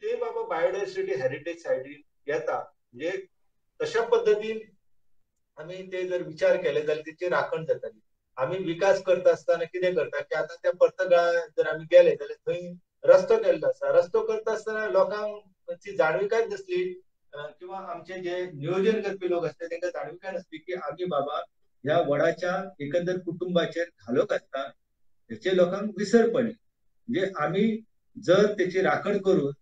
ते बाबा बायोडायवर्सिटी हेरिटेज सायटीन येता. म्हणजे तशा पद्दतीन आमी ते जर विचार केले जाल्यार तेची राखण जाताली. आमी विकास करता आसतना कितें करता की आतां त्या पर्तगाळ जर आमी गेले जाल्यार थंय रस्तो केल्लो आसा, रस्तो करता आसतना लोकांक ती जाणविकाय नासली किंवा आमचे जे नियोजन करपी लोक आसले तांकां जाणविकाय नासली की आमी बाबा ह्या वडाच्या एकंदर कुटुंबाचेर घालो घालता, हेचे लोकांक विसर पडली. म्हणजे आमी जर तेची राखण करून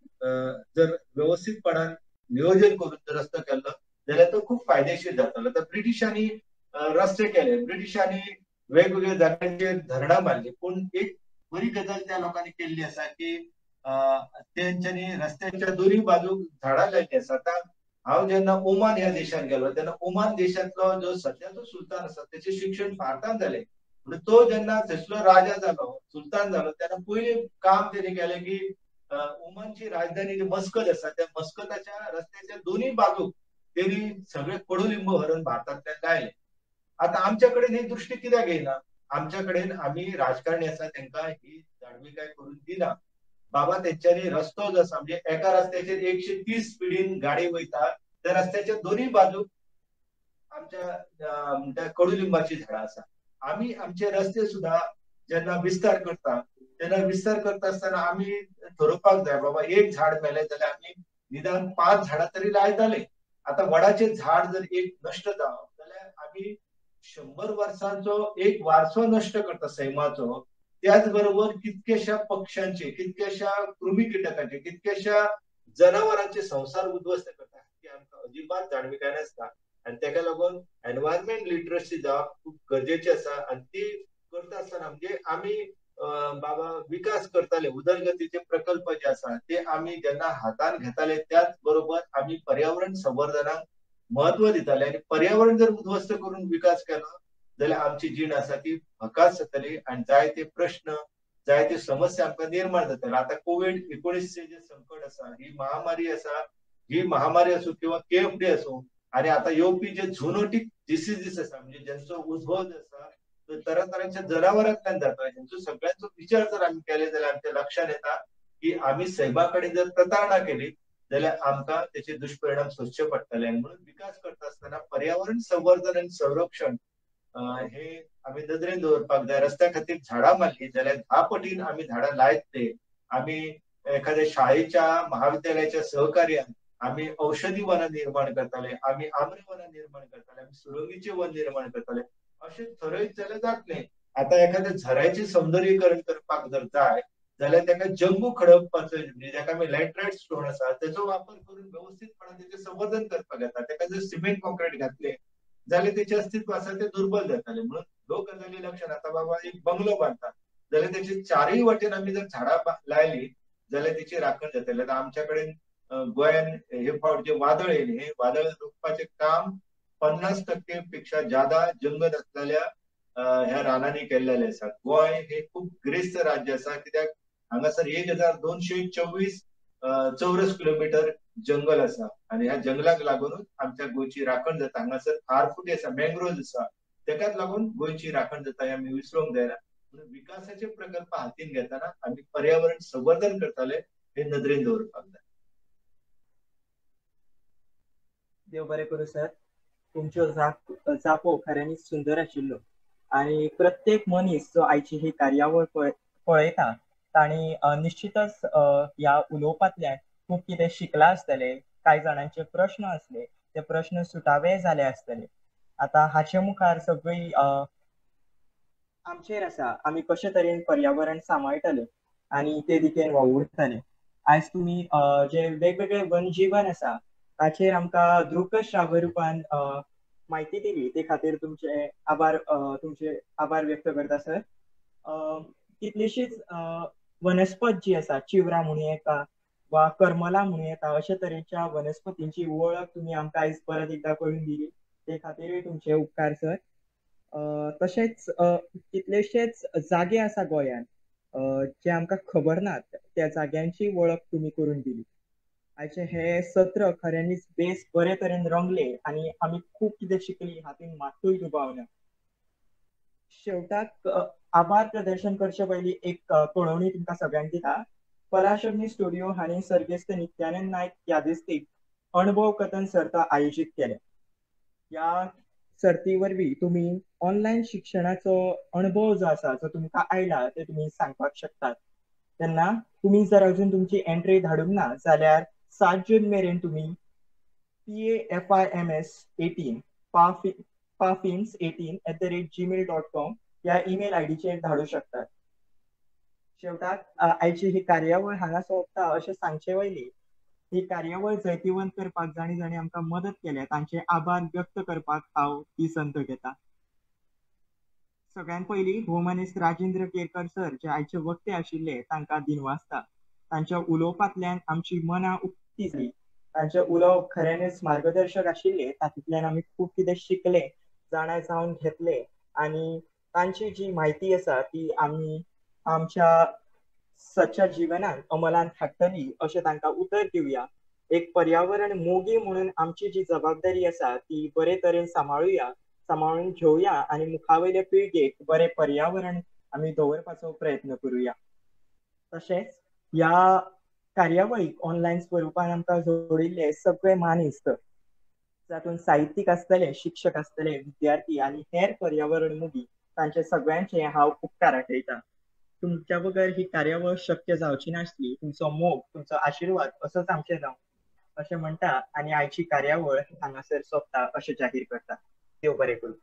जर व्यवस्थीतपणान नियोजन करून जर रस्तो केल्लो जाल्यार तो खूब फायदेशीर जातालो. तर ब्रिटिशांनी रस्ते केले, ब्रिटिशांनी वेगवेगळ्या जाग्यांचेर धरणां बांदली, पूण एक बरी गजाल त्या लोकांनी केल्ली आसा की तेंच्यांनी रस्त्याच्या दोनूय बाजूक झाडां लायिल्लीं आसा. आतां हांव जेन्ना ओमान ह्या देशांत गेलो तेन्ना ओमान देशांतलो जो सद्याचो सुलतान आसा तेचें शिक्षण भारतांत जालें, म्हणून तो जेन्ना थंयसलो राजा जालो, सुलतान जालो, तेन्ना पयलें काम तेणी केलें की ओमानची राजधानी जी मस्कत आसा त्या मस्कताच्या रस्त्याच्या दोनूय बाजूक तेणी सगळे कडुलिंब व्हरून भारतांतल्यान लायले. आतां आमच्या कडेन ही दृश्टी कित्याक येयना? आमच्या कडेन आमी राजकारणी आसा तांकां ही जाणविकाय करून दिना. बाबा तेंच्यांनी रस्तो जो आसा म्हणजे एका रस्त्याचेर 130 स्पिडीन गाडी वयता, त्या रस्त्याच्या दोनूय बाजूक आमच्या म्हणटा कडुलिंबाची झाडां आसा. आमी आमचे रस्ते सुद्दां जेन्ना विस्तार करता तेन्ना विस्तार करता आसतना आमी थरोवपाक जाय बाबा एक झाड मेलें जाल्यार आमी निदान 5 झाडां तरी लायताले. आतां वडाचें झाड जर एक नश्ट जावप जाल्यार आमी 100 वर्सांचो एक वारसो नश्ट करता सैमाचो. त्याच बरोबर कितक्याशा पक्ष्यांचे, कितक्याशा कृमी किटकांचे, कितक्याशा जनावरांचे संवसार उद्ध्वस्त करता की आमकां अजिबात जाणविकाय नासता. आनी तेका लागून एनवायरमेंट लिटरसी जावप खूब गरजेची आसा. आनी ती करता आसतना म्हणजे आमी बाबा विकास करताले, उदरगतीचे प्रकल्प जे आसा ते आमी जेन्ना हातान घेताले त्याच बरोबर आमी पर्यावरण संवर्धनाक महत्व दिताले. आनी पर्यावरण जर उद्ध्वस्त करून विकास केलो जाल्यार आमची जीण आसा ती भकास जातली आनी जायते प्रश्न, जायते समस्या आमकां निर्माण जातले. आतां कोवीड-19 जे संकट आसा, ही महामारी आसा, ही महामारी आसूं किंवा केएफडी आसूं, आनी आतां येवपी जे झुनोटीक डिसिजीस आसा म्हणजे ज्यांचो उद्भव जो आसा तो तरातरांच्या जनावरांतल्यान जाता, हेंचो सगळ्यांचो विचार जर आमी केले जाल्यार आमच्या लक्षात येता की आमी सैमा कडेन जर प्रतारणा केली जाल्यार आमकां तेचे दुश्परिणाम सोंसचे पडटले. आनी म्हणून विकास करता आसतना पर्यावरण संवर्धन आनी संरक्षण हे आमी नदरेन दवरपाक जाय. रस्त्या खातीर झाडां मारली जाल्यार 10 पटीन आमी झाडां लायतले. आमी एखाद्या शाळेच्या, महाविद्यालयाच्या सहकार्यान आमी औषधी वनां निर्माण करताले, आमी आम्र वनां निर्माण करताले, आमी सुरंगीचे वन निर्माण करताले. अशें थरयत जाल्यार जातलें. आतां एखाद्या झऱ्याचें सौंदर्यीकरण करपाक जर जाय जाल्यार ताका जंबू खडपाचो म्हणजे जाका आमी लॅटरायट स्टोन आसा तेचो वापर करून वेवस्थीतपणान तेचें संवर्धन करपाक येता. ताका जर सिमेंट कॉन्क्रीट घातलें जाल्यार तेचें अस्तित्व आसा तें दुर्बल जातालें. म्हणून ह्यो गजाली लक्षात. आतां बाबा एक बंगलो बांदता जाल्यार तेचे चारूय वाटेन आमी जर झाडां लायली जाल्यार तेची राखण जातली. आतां आमच्या कडेन गोंयान हे फावट जे वादळ येयलें, हें वादळ रोखपाचें काम 50% पेक्षा ज्यादा जंगल आसलेल्या ह्या रानांनी केल्लेलें आसा. गोंय हे खूब गिरेस्त राज्य आसा कित्याक हांगासर 1224 चौरस किलोमिटर जंगल आसा आनी ह्या जंगलाक लागूनच आमच्या गोंयची राखण जाता. हांगासर खारफुटी आसा, मँग्रोव्ज आसा, तेकाच लागून गोंयची राखण जाता हें आमी विसरूंक जायना. म्हणून विकासाचे प्रकल्प हातीन घेतना आमी पर्यावरण संवर्धन करताले हे नदरेन दवरपाक जाय. देव बरें करूं सर. तुमच्यो जापो खऱ्यांनीच सुंदर आशिल्ल्यो आनी प्रत्येक मनीस जो आयची ही कार्यावळ पळयता तांणी निश्चितच ह्या उलोवपांतल्यान खूब कितें शिकलां आसतलें. कांय जाणांचे प्रश्न आसले ते प्रश्न सुटावे जाले आसतले. आतां हाचे मुखार सगळी आमचेर आसा आमी कशे तरेन पर्यावरण सांबाळटले आनी ते दिकेन वावुरतले. आयज तुमी जे वेगवेगळे वनजीवन आसा ताचेर आमकां दृकश्राव्य रुपान म्हायती दिली ते खातीर तुमचे आभार व्यक्त करता सर. कितलीशीच वनस्पत जी आसा, चिवरां म्हणूं येता वा करमलां म्हणूं येता, अशे तरेच्या वनस्पतींची वळख तुमी आमकां आयज परत एकदां करून दिली ते खातीरूय तुमचे उपकार सर. तशेंच कितलेशेच जागे आसा गोंयांत जे आमकां खबर नात त्या जाग्यांची वळख तुमी करून दिली. आयचें हें सत्र खऱ्यांनीच बेस बरे तरेन रंगलें आनी आमी खूब कितें शिकली हातूंत मात्तूय दुबाव ना. शेवटाक आभार प्रदर्शन करचे पयलीं एक कळोवणी तुमकां सगळ्यांक दिता. पराशग्नी स्टुडिओ हांणी सर्गेस्त नित्यानंद नायक यादस्तीक अणभव कथन सर्त आयोजीत केल्या. ह्या सर्ती वरवीं तुमी ऑनलायन शिक्षणाचो अणभव जो आसा जो तुमकां आयला ते तुमी सांगपाक शकतात. तेन्ना तुमी जर अजून तुमची एंट्री धाडूंक ना जाल्यार 7 जून मेरेन तुमी PAFIMS18 pafims18@gmail.com ह्या ईमेल आयडीचेर धाडूं शकतात. शेवटाक आयची ही कार्यावळ हांगा सोंपता अशें सांगचे वयली ही कार्यावळ जैतिवंत करपाक जाणी जाणी आमकां मदत केल्या तांचे आभार व्यक्त करपाक हांव ही संद घेता. सगळ्यान पयलीं भोवमानेस्त राजेंद्र केरकर सर जे आयचे वक्ते आशिल्ले तांकां दिनवासता. तांच्या उलोवपांतल्यान आमची मनां उक्ती जाली. तांचे उलोवप खऱ्यांनीच मार्गदर्शक आशिल्ले. तातूंतल्यान आमी खूब कितें शिकले, जाणा जावन घेतले आनी तांची जी म्हायती आसा ती आमी आमच्या सदच्या जिवनांत अंमलांत हाडटली अशें तांकां उतर दिवया. एक पर्यावरण मोगी म्हणून आमची जी जबाबदारी आसा ती बरे तरेन सांबाळुया, सांबाळून घेवया आनी मुखावयले पिळगेक बरें पर्यावरण आमी दवरपाचो प्रयत्न करुया. तशेंच ह्या कार्यावळीक ऑनलायन स्वरुपान आमकां जोडिल्ले सगळे मानेस्त, जातूंत साहित्यीक आसतले, शिक्षक आसतले, विद्यार्थी आनी हेर पर्यावरण मोगी, तांचे सगळ्यांचे हांव उपकार आठयतां. तुमच्या बगर ही कार्यावळ शक्य जावची नासली. तुमचो मोग, तुमचो आशिर्वाद असोच आमचेर रावूं अशें म्हणटा आनी आयची कार्यावळ हांगासर सोंपता अशें जाहीर करता. देव बरें करूं.